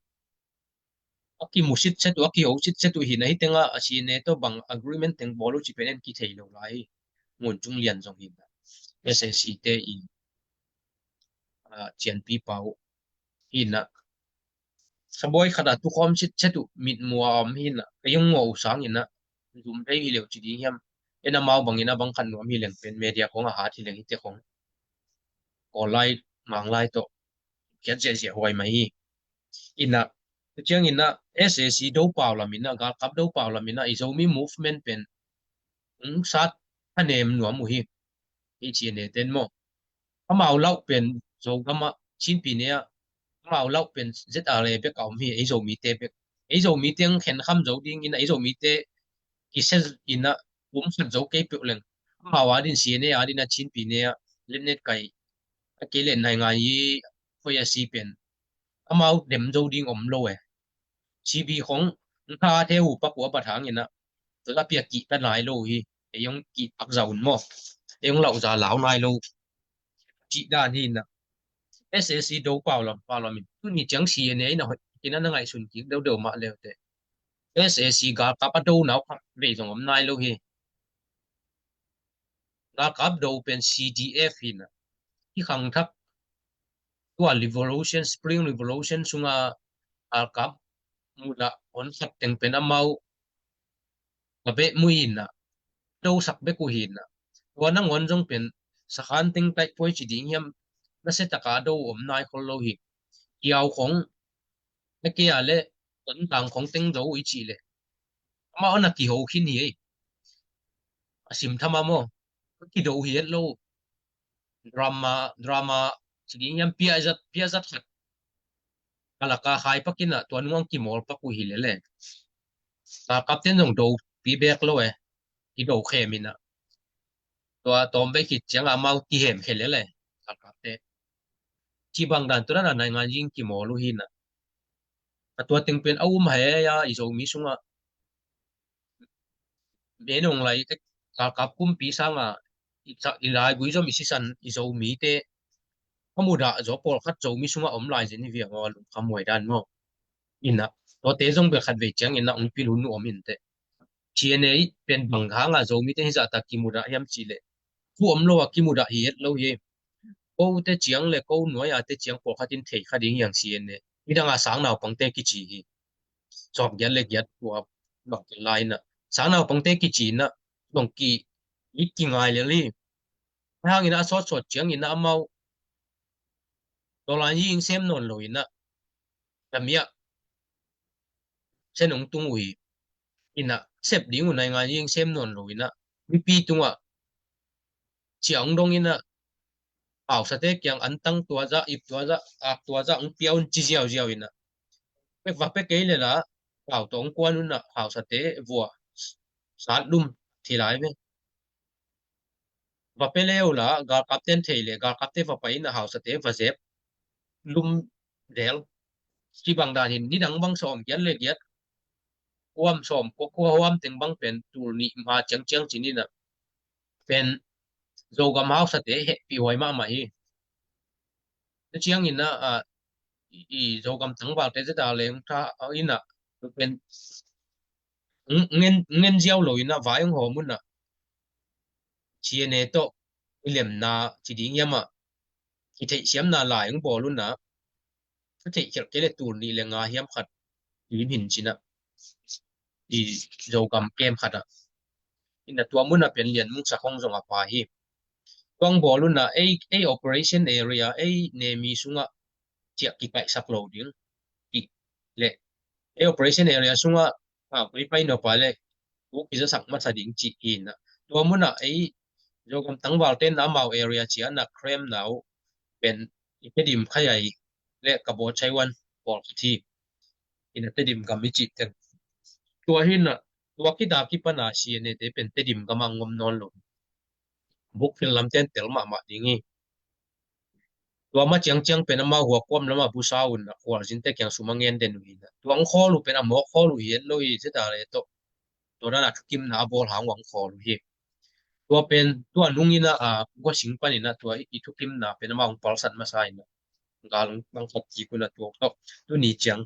A kimu sitset uh, a kiho sitset uh hi na, hih tengah a C N A tawh bang agreement teng bawl uh cih pen en kithei lo lai hi. Ngun Cung Lian zong hi na, S A C te i, a, cianpi pa uh hi na. Sabuai khat a tukhawm sitset uh mitmuh a om hi na, ei hong ngawh uh sangin a zum thei hi leu ci ding hiam? En amau bangin a bang khat nuam hi leng pen media khong a hat hi leng hihte khong Kawl lai, Mang lai tawh kiat ziahziah huai mai hi. Ina, tu ciangin a S A C do pau lamin a, galkap do pau lamin a, i Zomi movement pen hong sat a nem nuam uh hi. Hih C N A ten maw, amau lauh pen Zogam ah, Chin Pyine ah, amau lauh pen Z R A bek a om hi, ei Zomite bek. Ei Zomite hong khenkham zo dingin a, ei Zomite kisia in a, um khat zo kei peuh leng, amau adin C N A adin a Chin Pyine ah letnet kai a, kei le naingan i khoi a si pen amau dem zo ding om lo e. C B khong hong tha the uh pak uh a bat hangin a, tua a piak kihta nai lo hi. Ei hong kihtak za un maw, ei hong lauh za lau nai lo cih dan hi na. S A C do pau lam, pau lamin tuni ciang C N A in a hoih kei na, na ngaihsun kik deuhdeuh mah leute, S A C galkap a do nau khat vei zong om nai lo hi. Galkap do pen C D F hi na, hih khangthak tua Revolution, Spring Revolution sunga galkap mudah hon khat teng pen amau a beh mui in a, do sak bek uh hi na. Tua nangawn zong pen sakhan teng taih puai ci ding hiam, nasia taka do om nai khol lo hi. Kiau khong na kei a le, tontang khong teng do uh i cih le, amau na kiho khin hi. A sim tham a maw, kido hi et lo. Drama, drama ci ding hiam, piazat, piazat khat a laka khai pakin a, tua nung ang kimawl pak uh hi lele. Galkap ten zong do pi bek lo e, kido khem in a, tua tawm bek khit ciang amau kihem khe lele. Galkap te ci bang dan tua dan a naingan zing kimawl uh hi na. A tua teng pen a um hai a, i Zomi sungah, me nong lai, galkap kumpi sanga i laigui zom i sisan i Zomite a mudah zaw pawlkhat Zomi sungah om lai zen hi viang aw, lungkham huai dan maw. Ina, tuate zong bel khat vei ciangin a ong pil hun uh om in teh. C N A pen bang hanga Zomite hizahta kimudah hiam cih leh, thu om lo a kimudah hi et lo hi. Kote ciang le ko nuai-ate ciang pawlkhat in thei kha ding hiang C N A. Midang a sang naupangte kici hi. Sawm giat le giat tua bang kin lai ina, sang naupangte kici ina, dong ki, it kingai lel hi. Hangin a sawtsawt ciangin a amau dollar hi ing sem nawn lo ina, tamiah sen ong tung uh hi. Ina, sep ding uh naingan hi ing sem nawn lo ina, mipi tungah ciah ong dong ina, hausate kiang antang tua zah, ip tua zah, ak tua zah ong pia un ci ziauziau ina. Pek va pek kei le la, hau tawh ong kuan un a, hausate vua sat lum thi lai ve. Va pe leu la, galkapten thei le, galkapte va pai in a, hausate va zep lum del. Ci bang dan hin, nidang bang sawm giat le giat, huam sawm kua, kua huam teng bang pen tul nih ma ciangciang ci ni na. Pen Zogam hausate hehpih huai mahmah hi. Tua ciangin a, a, i, i Zogam tangvalte zeta leng tha, a, ina, pen ngen, ngen ziau lo ina vai ong hawm un a, C N A tawh i lemna ci ding hiam a, kitheihsiamna lai ong bawl un a, ka theih khialh kei le tul nih le nga hiam khat lim hin cina, i Zogam kem khat a. Ina tua mun a pen Lian Mung Sak Hong zong a pa hi. Tuang bawl un a, ei, ei operation area, ei nemi sungah ciah kikaihsak lo ding. Ki le, ei operation area sungah, a, koi pai no pa le, u kizasak masa ding ci hi na. Tua mun a ei Zogam tangvalte na amau area cia na krem nau pen i Tedim khai ai le ka baw Taiwan pawl ka thi. Ina Tedim gam i ci teng. Tua hi na, tua kita kipan a C N A te pen Tedim gam a ngom nawn lo. Buk phil lamten tel mahmah ding hi. Tua ma ciangciang pen amau hua kuam lama busa un a khualzinte kiang sum a ngen den uh hi na. Tua ang khawl uh pen a mawk khawl uh hi et lo hi zeta le tawh. Tua dan a thukimna a bawl hang uh ang khawl uh hi. Tua pen tua nung in ah, a, Gua Sing pan in ah tua i thukimna pen amah hong palsat masa in ah, gal hong palsat kik un ah tua tawh tuni ciang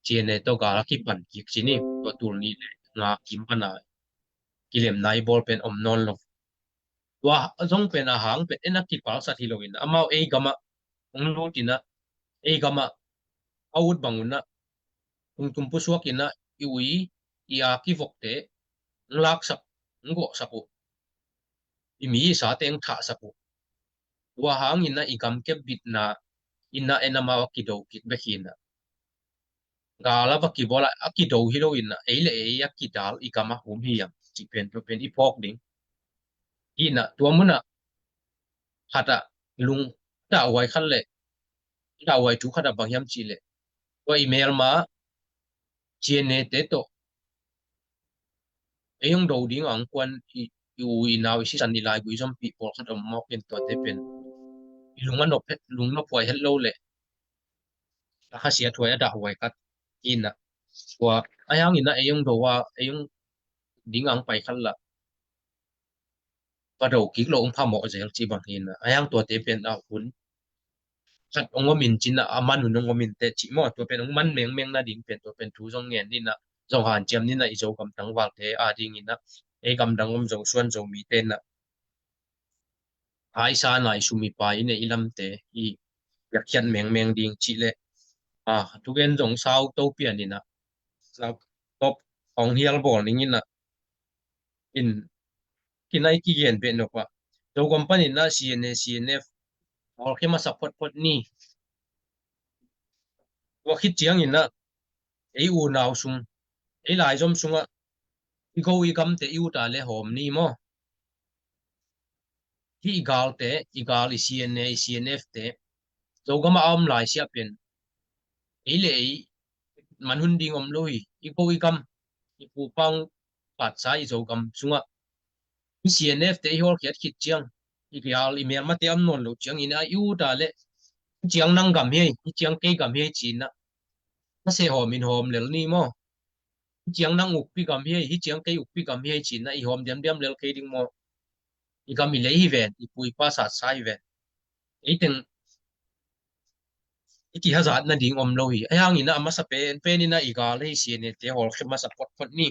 C N A tawh gal a kipan kik ci ni. Tua tul nih le nga kim pan a kilemna i bawl pen om nawn lo. Tua zong pen a hang pen en a kipalsat hi lo in ah, amau ei gam ah hong lut in ah, ei gam ah a ut bang un ah, tungtum pusuak in ah i ui i a kivokte hong laksak, hong gawhsak uh, i mi i sate hong thahsak uh. Tua hang in ah i gamkep bitna in ah en amau a kido kik bek hi in ah, gal a va kibawl a, a kido hi lo in ah, ei le ei a kidal i gam a hum hi hiam cih pen tua pen i phawk ding. Hi in ah tua mun ah khat ah lung dahhuai khat le, dahhuai thu khat ah bang hiam cih leh, tua i melma C N A te tawh ei hong do ding a hong kuan i, i u i nau i sisan i laigui zompih pawlkhat om mawk in, tuate pen i lung a nop het, lung nophuai het lo leh a khasiathuai a dahhuai khat hi in ah. Tua a hang in ah ei hong do a, ei hong ding a hong pai khat lah va do kik lo hong phamawh zel cih bang hi in ah. A hang tuate pen a hun khat hong om in cin ah, a man hun hong om in teh cih maw, tua pen hong man mengmeng nading pen tua pen thu zong ngen ni in ah, zong hanciam ni in ah, i Zogam tangvalte a ding in ah, ei gamdang om Zosuan Zomite in ah, a i sa na i sum i pai i neih i lamte i piakkhiat mengmeng ding cih leh, a, thugen zong sau to pian in ah, sau tawp hong hial bawl ning in ah, in kinai kigen beh nop ah, Zogam pan in ah C N A, C N F hawlkhia masa photphot ni. Tua khit ciang in ah ei unau sung, ei laizom sungah i go i gamte i ut a le hawm ni maw? Hih i galte, i gal i C N A, i C N F te, Zogam ah a om lai siah pen ei le ei man hun ding om lo hi. I go i gam, i pupa hong patsa i Zogam sungah i C N F te i hawlkhiat khit ciang, i gal i melmate a om nawn lo ciang in ah i ut a le, hih ciang nang gam hi, hih ciang kei gam hi ci in ah, na seh hawm in hawm lel ni maw? Hih ciang nang ukpi gam hi, hih ciang kei ukpi gam hi ci in ah i hawm diamdiam lel kei ding maw? I gam i lei hi ven, i pu i pa satsa hi ven. Ei teng i kihazat nading om lo hi. A hang in ah a masa pen pen in ah i gal hi, C N A te hawlkhia masa photphot ni.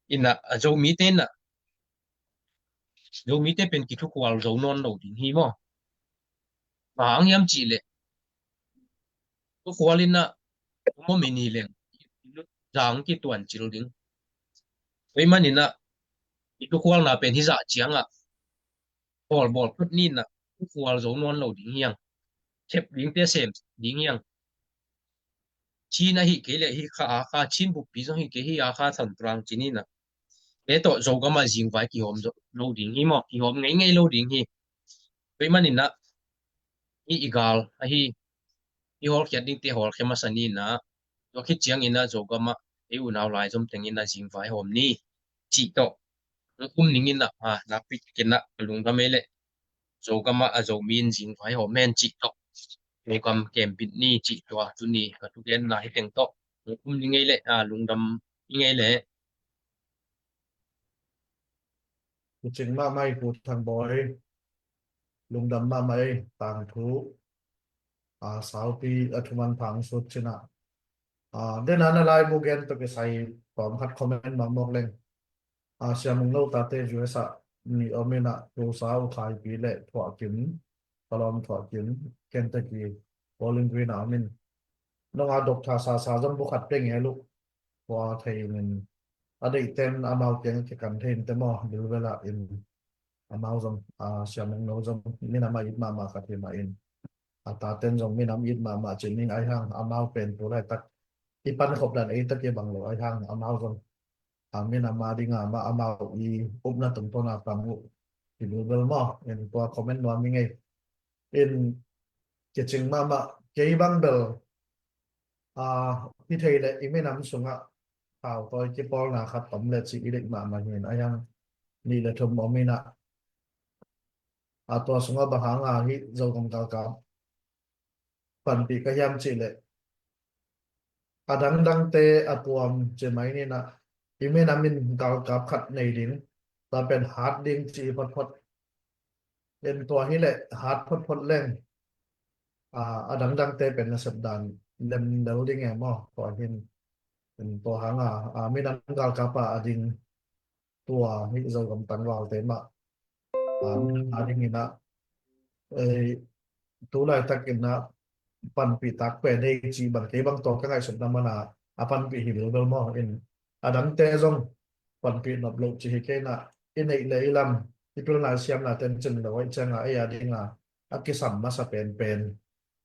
In ah a Zomite in ah, Zomite pen kithukhual zo nawn lo ding hi maw? Bang hang hiam cih leh thukhual in ah hong om in hi leng zang kituan cil ding. Tua ahih man in ah i thukhualna pen hih zah ciang ah bawl bawl phot ni in ah, thukhual zo nawn lo ding hi hang. Thep dingte sem ding hi hang. Chin ahih kei leh hih kha, a kha, Chin buppi zong hih kei, hih a kha Thantlang ci ni in ah, te tawh Zogam ah zingvai kihawm zo lo ding hi maw? Kihawm ngeingei lo ding hi. Tua ahih man in ah hih i gal ahi, i hawlkhiat dingte hawlkhia masa ni in ah, tua khit ciang in ah Zogam ah ei unau laizom teng in ah zingvai hawm ni cih tawh hong um ning in ah, a, nakpi takin ah a lungdam ei leh Zogam ah a Zomi in zingvai hawm hen cih tawh Zogam kembit ni cih tua tuni ka thugenna hi teng tawh hong um ning ei leh, a, lungdam ing ei leh. Kicing mahmah hi Pu Thang Bawi. Lungdam mahmah ei, tangthu. A, saupi a thuman phang sut cin ah. A, den a na laibu gen tawh kisai tawm khat comment mahmawk leng. A, Sia Mung Lo tate U S ah mi om in ah, Tulsa U Khai Pi le Thuah Kim, Palawm Thuah Kim, Kentucky, Bowling Green ah om in. Nong a Doctor Sa Sa zong bu khat pia ngel uh. Tua thei in, a deihten amau kiang kikan thei in te maw, bilbel ah in amau zong, a, Sia Mung Lo zong minam a it mahmah khat hi mah in, a taten zong minam it mahmah cin ning, ahi hang amau pen tu laitak i pankhop dan ei tak i bang lo, ahi hang amau zong, a, minam a ding a mah amau i upna tungtawn a kam uh hi bilbel maw. In tua comment nuam ing ei. In kicing mahmah, kei bang bel, a, hi thei leh i minam sungah thautawi kipawlna khat om le cih i deih mahmah hi in, ahi hang nih le thum om in ah, a, tua sungah bang hang a hih Zogam galkap panpih ka hiam cih leh a dangdangte a tuam ci mai ni in ah, i minam in galkap khat nei ding, tua pen hat ding ci hi photphot. En tua hi leh hat photphot leng, a, a dangdangte pen nasep dan lem lel ding e maw? Tua hin, en tua hanga, a, minam galkap a a ding tua hi Zogam tangvalte mah, a, a ding inah, ei, tu laitak inah panpih tak pen hei cih bang kei bang tua ka ngaihsutna mana a panpih hi bilbel maw? In a dangte zong panpih nop loh ci hi kei inah, i neih le i lam, i pilna i siamna ten cin lo aih cianga ei a dinga a kisam masa penpen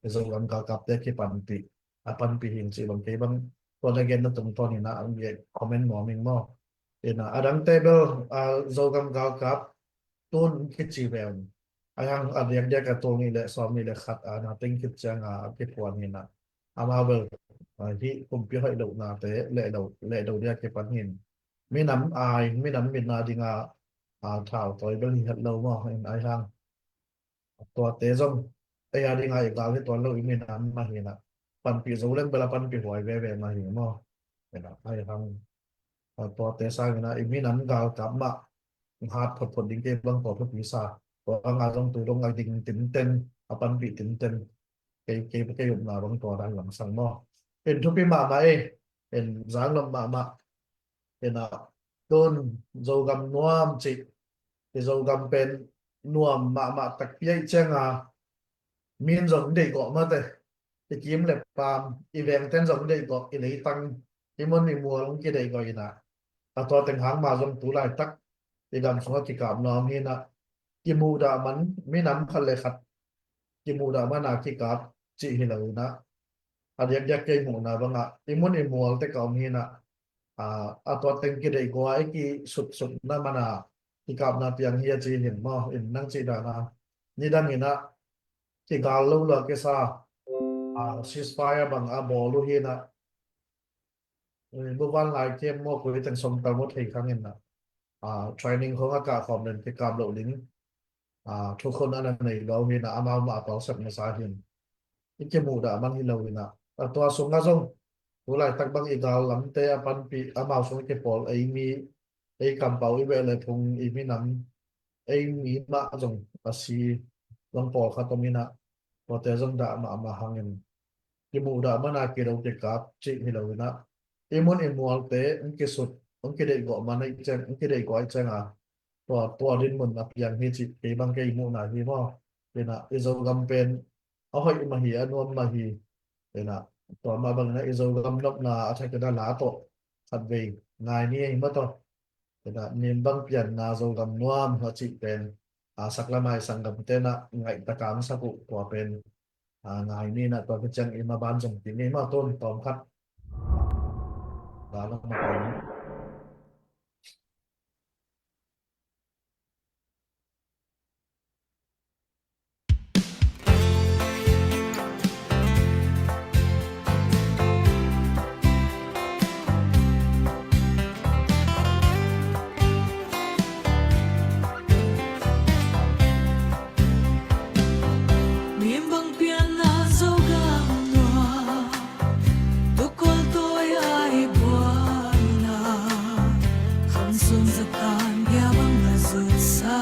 i Zogam galkapte kipanpih, a panpih hing cih bang kei bang tua na genna tungtawn inah a comment nuam ing maw? Inah a dangte bel, a, Zogam galkap tun kici ve un. Ahi hang a diakdiak a tul nih le sawm nih le khat a na teng khit cianga a kiphuan inah amau bel, a, hih kumpi hoih lohnate leh lo, leh lo dia kipan hin minam ai, minam mitna dinga, a, thau tawi bel hi het lo maw? In ahi hang tuate zong ei a dinga i gal hi tuan lo i minam mah hinah panpih zo leng bel a panpih huai veve mah hi maw? Inah ahi hang, a, tuate sangin ah i minam galkap mah hat photphot ding kei bang tua thupi sa. Tua hanga zong tu dong a ding tinten, a panpih tinten, kei, kei, kei upna bang tua dan langsang maw? In thupi mahmah ei, in zang lom mahmah. Inah tun Zogam nuam cih, i Zogam pen nuam mahmah takpi aih cianga min zong deihgawh mate, i kim le paam, i vengten zong deihgawh, i leitang, i mun i mual hong kideihgawh inah, a tua teng hang ma zong tu laitak i gam sungah kikapna om hinah, kimuhdah man minam khat le khat kimuhdah mana kikap cih hi lo inah, a diakdiak kei muhna bangah i mun i mualte ka om hinah, a, a tua teng kideihgawh a i kisutsutna mana kikapna piang hi a ci hin maw? In nang cih dana nidang inah kigal lo lua kisa, a, ceasefire bang a bawl uh hinah, eh, buvan lai kem maw, koi teng sawm tal maw thei khang inah, a, training khong a kah khawm den kikap loh ding, a, thukhun a na nei lo hinah amau mah a palsat masa hin i kimuhdah man hi lo inah, a tua sungah zong tu laitak bang i gal lamte a panpih amau sung i kipawl ei mi, ei kampau, i beh le phung, i minam, ei mi mah zong a si zong pawlkhat om inah, tuate zong dah mahmah hangin kimuhdah mana kido kikap cih hi lo inah, i mun i mualte hong kisut, hong kideihgawh man aih ciang, hong kideihgawh aih cianga tua, tua dinmun a piang hi cih kei bang kei muhna hi maw? Inah i Zogam pen a hoih mah hi, a nuam mah hi. Inah tua mah bangin ah i Zogam nopna a thak inah la tawh khatvei ngai ni ei maw tawh. Inah min bang pianna Zogam nuam a cih pen, a, saklamai sanggamte inah ngaih takang sak uh tua pen, a, ngai ni inah tua kiciang i maban zong ti ni maw? Tun tawm khat. Dah lam a pai ni. Min bang pianna Zogam nuam, tu kol tawi a i buaina, kham sun zatan bia bang a zutsa,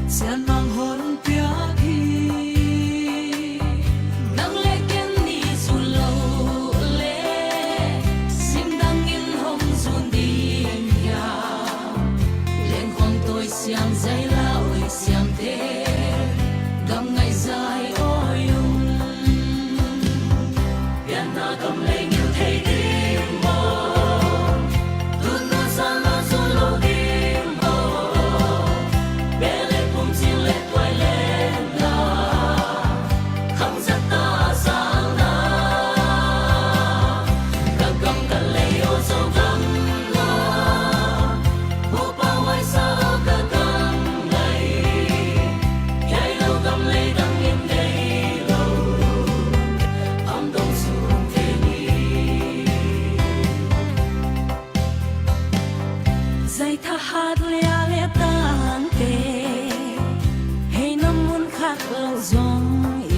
sian mang hon piak hi. Nang le ken ni zun lo le, sim dangin hong zun ding hiam? Lengkhong tawi siam zai la oi siamte, gam ngaih zai oi ung. Pianna gam lei ngil thei ding maw? Tutna sana zun lo ding maw? Beh le pum cin le tuai lem la, khang zat ta sang na. Ka gam ka lei aw Zogam na, Pupa huai sa aw ka gam lei. Hiai lo gam lei dang in nei lo, am dong sung te ni. Zai thahat lia le tangte, hei na mun khat lo zong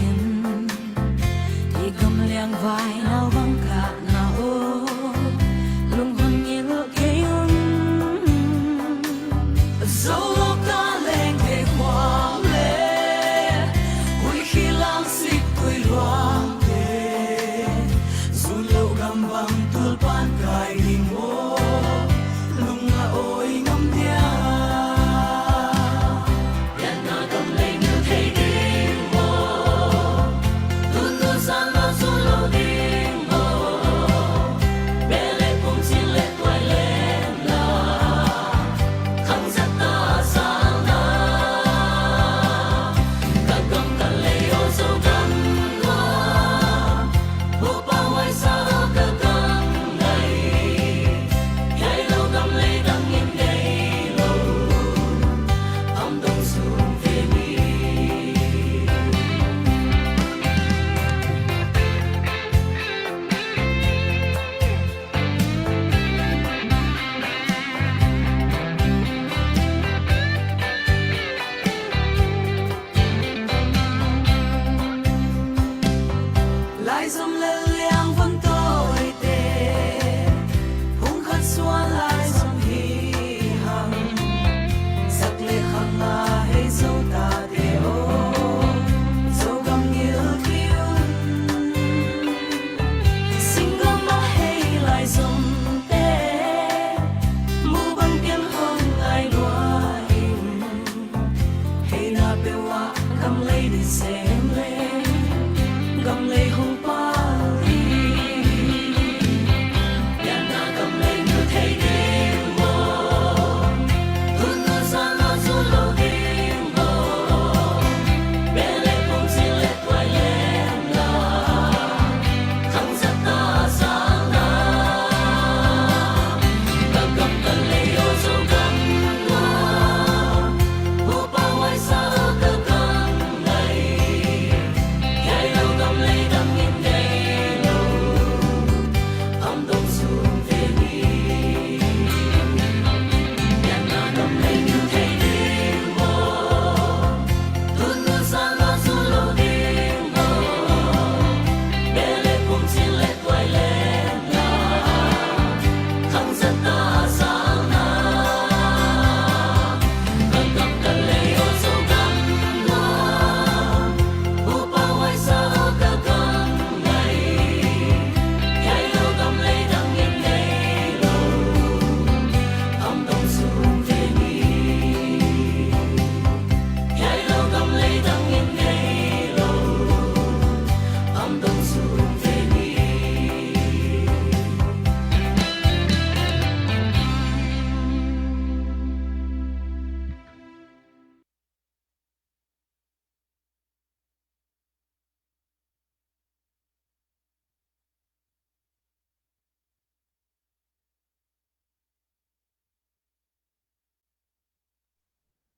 in, i gam liang vai nau bang kah na aw, lunghon ngil kei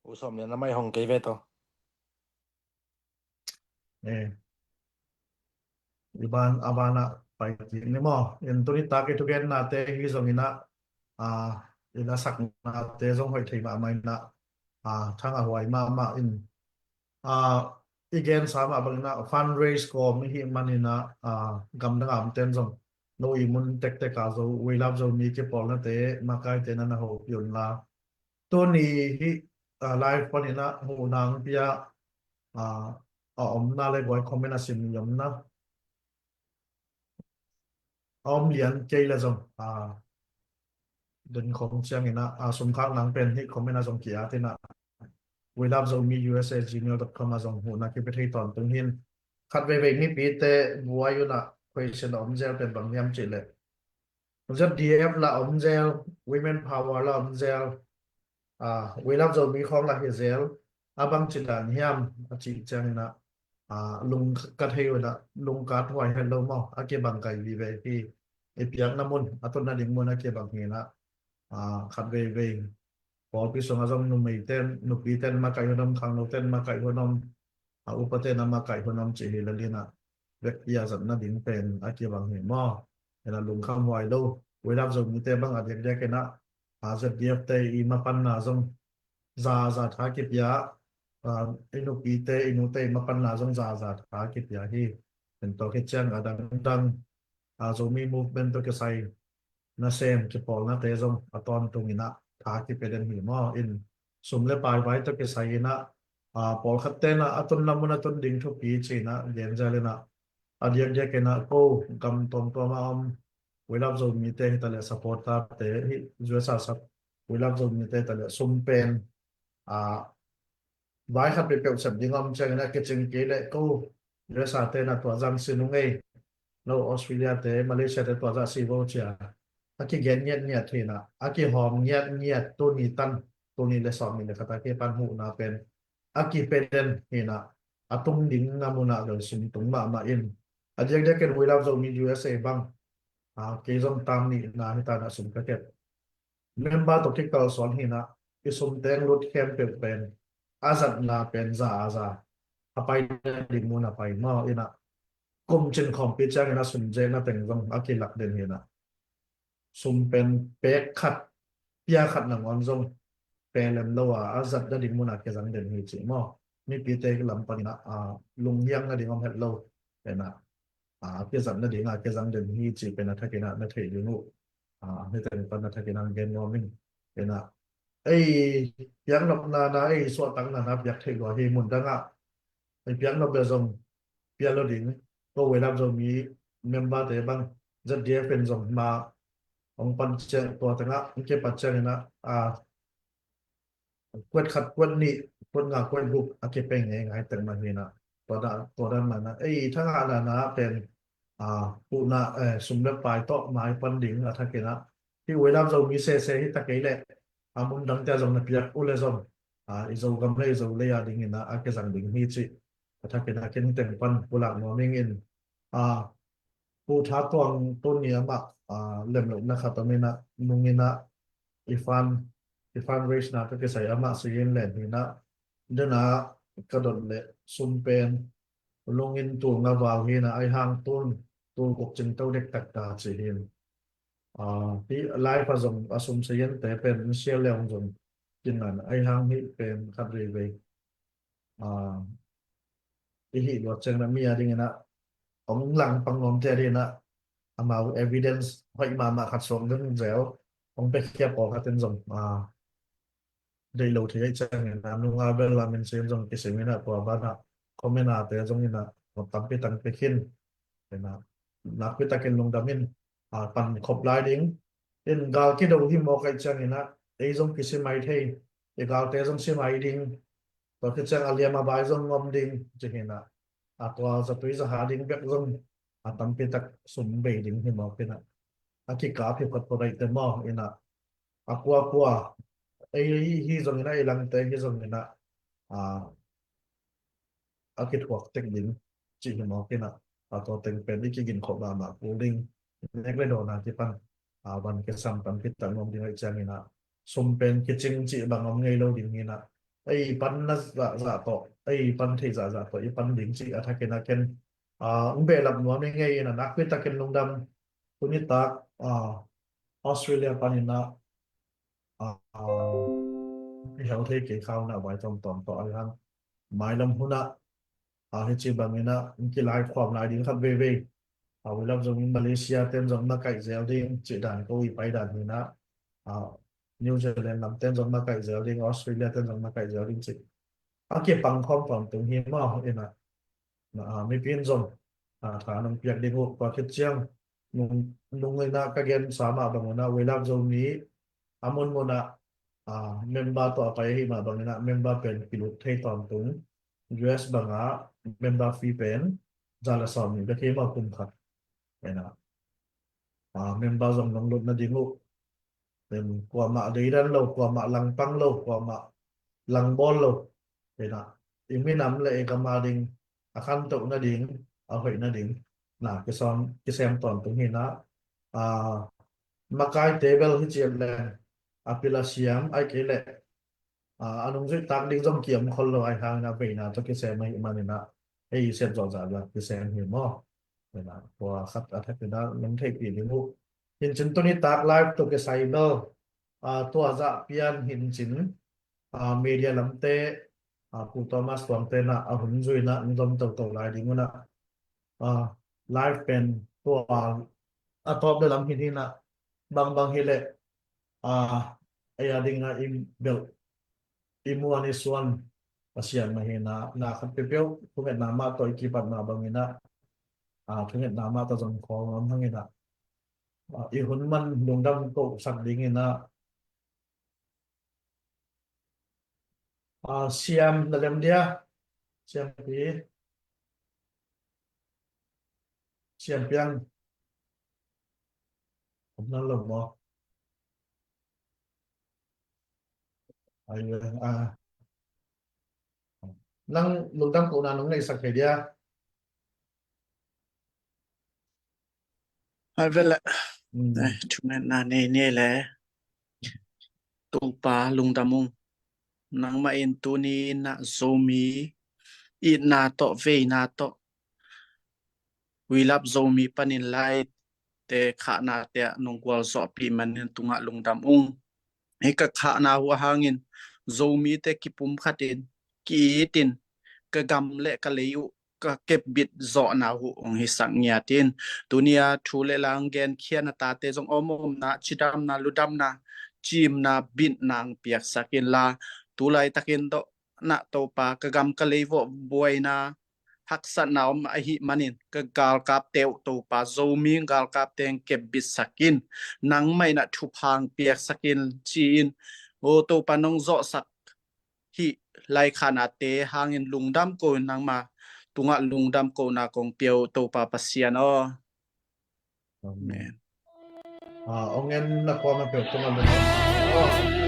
U Sawm Lian, na mai hong kei ve tawh. Eh, i ban, a banah pai kik ni maw. In tuni tak i thugennate hi zong inah, ah, i lasaknate zong hoih thei mahmah inah, ah, thangah huai mahmah in, ah, i gensa mah bang inah fundraise kawm i hih man inah, ah, gamdang a omten zong no i mun tektek a Zo, We Love Zomi kipawlnate makaite na na hopih un la. Tuni hih, ah, live pan inah muhna hong pia, ah, a omna le guai comment a sim i omna. A om lian kei le zong, ah, den khong ciang inah, ah, sum khak nang pen hih comment a zong ki-at inah, We Love Zomi U S A gmail dot com a zong muhna kipia thei tawntung hi in. Khat veivei mipite buai unah question a om zel pen bang hiam cih leh, Z D F la om zel, Women Power la om zel, ah, We Love Zomi khawng la hi zel, a bang ci dan hiam a cih ciang inah, ah, lung ka thei unah lungkat huai het lo maw, a kibang kai vive hi. I piakna mun, a tunna ding mun a kibang hi inah, ah, khat veivei pawlpi sungah zong numeiten, nupiten makaih hun om, khangnoten makaih hun om, a upaten a makaih hun om cih hi lel inah vekpi a zatna ding pen a kibang hi maw. Inah lungkham huai lo, We Love Zomite bang a diakdiak inah, a Z D F te i mapanna zong zaza tha kipia, ah, i nupite, i nute i mapanna zong zaza tha kipia hi. Pen tawh khit ciang a dangdang, ah, Zomi movement tawh kisai nasem kipawlnate zong a tawntung inah tha kipia den hi maw. In sum le pai vai tawh kisai inah, ah, pawlkhat tenah a tunna mun a tun ding thupi ci inah gen zel inah, a diakdiak inah ko gam tuamtuam a om We Love Zomite hi ta leh, supporter te hi, U S A sap We Love Zomite hi ta leh sum pen, ah, vai khat peuhpeuh sep ding a om ciangin a kicing kei leh ko U S A te na tua zang si nung ei, no Australia te, Malaysia te tua zah si vo cia. A kigen ngiatngiat hi inah, a kihawm ngiatngiat tuni tan, tuni le sawm ni le khat a kipan huhna pen a kipia den hi inah, a tung ding a munah bel sum tung mahmah in, a diakdiak in We Love Zomi U S A bang, ah, kei zong tam nihna hi ta inah sum ka kep. Member tawh kikalsuan hi inah, i sum teng lut khempeuh pen a zatna pen za a za, a pai ding mun a pai maw inah, kum cin khawmpi ciang inah sum zekna teng zong a kilak den hi inah, sum pen pek khat, pia khat nangawn zong pelem lo a, a zatna ding mun a kizang den hi ci maw. Mipite lam pan inah, ah, lunghiang nading om het lo inah, ah, kizatna ding a kizang den hi ci pen a thak inah na thei ding uh. Ah, hih teng pan a thak inah gen nuam ing. Inah ei piaknopna na, ei suahtakna na piak theih lua hi. Mun dangah ei piaknop le zong pia lo ding. Ko We Love Zomi member te bang Z D F pen zong ma hong pan ciang, tua tengah hong kipat ciang inah, ah, kuat khat, kuat nih, kuat nga, kuat guk a kipeng ngeingai teng mah hi inah, tua dan, tua dan mah inah ei thangahna na pen, ah, huhna, eh, sum le pai tawh mai pan ding a thak inah, hih We Love Zomi sese hi ta kei leh, a mun dangte a zong na piak uh le zong, ah, i Zogam le i Zolei a ding inah a kizang ding hi cih a thak inah ken teng pan pulak nuam ing in, ah, Pu Tha Tuang tuni amah, ah, lemlohna khat om inah, nung inah i fund, i fundraise na tawh kisai amah si in len hi inah, dena ka dot leh sum pen lungin tul nga val hi inah, aihang tul, tul guk cing to dektak ta ci hi in. Ah, hih live a zong a sum si in te pen in share le hong zong kin nan, aihang hih pen khat veivei, ah, i hih luat ciang inah mi a ding inah hong langpang nuamte a ding inah amau evidence hoih mahmah khat suak ding zel hong piakhia pawlkhat in zong, ah, deih lo thei ahih ciang inah, nunga bel a min sin zong kisim inah, tua banah comment a te zong inah tampi tampi khin inah, nakpi takin lungdam in, ah, pan khop lai ding. In gal kido hi mawk ahih ciang inah ei zong kisi mai thei, i galte zong si mai ding. Tua khit ciang a liam a bai zong ngom ding ci hi inah, a tua zatui zaha ding bek zong a tampi tak sum bei ding hi mawk inah, a kikap hi photphot ahih teh maw inah, a kuakua ei hi zong inah, i langte hi zong inah, ah, a kithuak tek ding cih hi mawk inah, a tua teng pen i kigin khop mahmah kul ding. Nek le dawn a kipan, ah, van kisam tampi tak nuam ding ahih ciang inah, sum pen kicing cih bang om ngei lo ding hi inah, ei pan na zahzah tawh, ei pan theih zahzah tawh i pan ding cih a thakin a ken, ah, ung behlap nuam i ngei in a, nakpi takin lungdam. Tuni tak, ah, Australia panin a, ah, i hel thei kei kha un a, vai tawmtawm tawh a hang mailam hun a, ah, hici bangin a, in kilai khuam lai ding khat veivei. Ah, We Love Zomi Malaysia ten zong na kaih zel ding cih dan ko i pai dan hi na, ah, New Zealand lam ten zong na kaih zel ding, Australia ten zong na kaih zel ding cih a kipang khawm tawntung hi maw in a, ah, mipi in zong, ah, tha nong piak ding uh, tua khit ciang nung, nung in a ka gen sa mah bang un a, We Love Zomi a munmun ah, ah, member tawh a pai ahi mah bangin a member pen kilut thei tawntung. U S bangah member fee pen za le sawm nih bek hi maw kum khat. Ena, ah, member zong nong lut nading uh. Pen kuamah deidan lo, kuamah langpang lo, kuamah langbawl lo. Ena, i minam le i gam a ding a khantoh nading, a hoih nading na kisawm, kisem tawntung hi na, ah, makaite bel hi ciat leng a pil a siam, ai kei leh, ah, a nungzuih tak ding zong kiam khol lo ai hangin a veina tawh kisem ahi manin a, ei i sep zawhzah bel kisem hi maw? Ena, tua khat a thakin a nong theihpih ding uh. Hincin tuni tak live tawh kisai bel, ah, tua zah pian hincin, ah, media lamte, ah, Pu Thomas Tuangte na a hun zuina ung zom toto lai ding una, ah, live pen tua a tawp le lam hin hina bangbang hileh, ah, ei a dingna i belh i muan i suan Pasian mah hina, na khat peuhpeuh thungetna mah tawh i kipat mah bangina, ah, thungetna mah tawh zong khawl ngam hangina, ah, i hun man lungdam kohsak dingina, ah, siam na lem dia, siampi, siampiang, om na lo maw? Ai, ah, nang lungdam kohna nong neihsak thei dia. Hai vele. Hmm. Eh, thungetna nei nei le. Topa lungdam ung. Nangmah in tuni na Zomi itna tawh, veina tawh, We Love Zomi panin laite khahna te ah nong gualzawhpih manin tungah lungdam ung. Hih ka khahna uh a hangin Zomite kipumkhat in, ki-it in, ka gam le ka lei uh ka kepbit zawhna uh hong hisak ngiat in. Tuni a thu le la hong genkhia na tate zong omomna, cidamna, ludamna, cimna, bitna hong piaksak inla, tu laitakin tawh na Topa ka gam ka lei vuah buaina, haksatna om ahih manin ka galkapte uh Topa Zomi galkapte hong kepbitsak in, nangmah in a thupha hong piaksak in ci-in, o Topa nong zawhsak hih laikhaknate hangin lungdam ko in nangma tungah lungdam kona kong pia uh Topa Pasian aw. Amen. Ah, ong en na kuamah peuh tungah lungdam.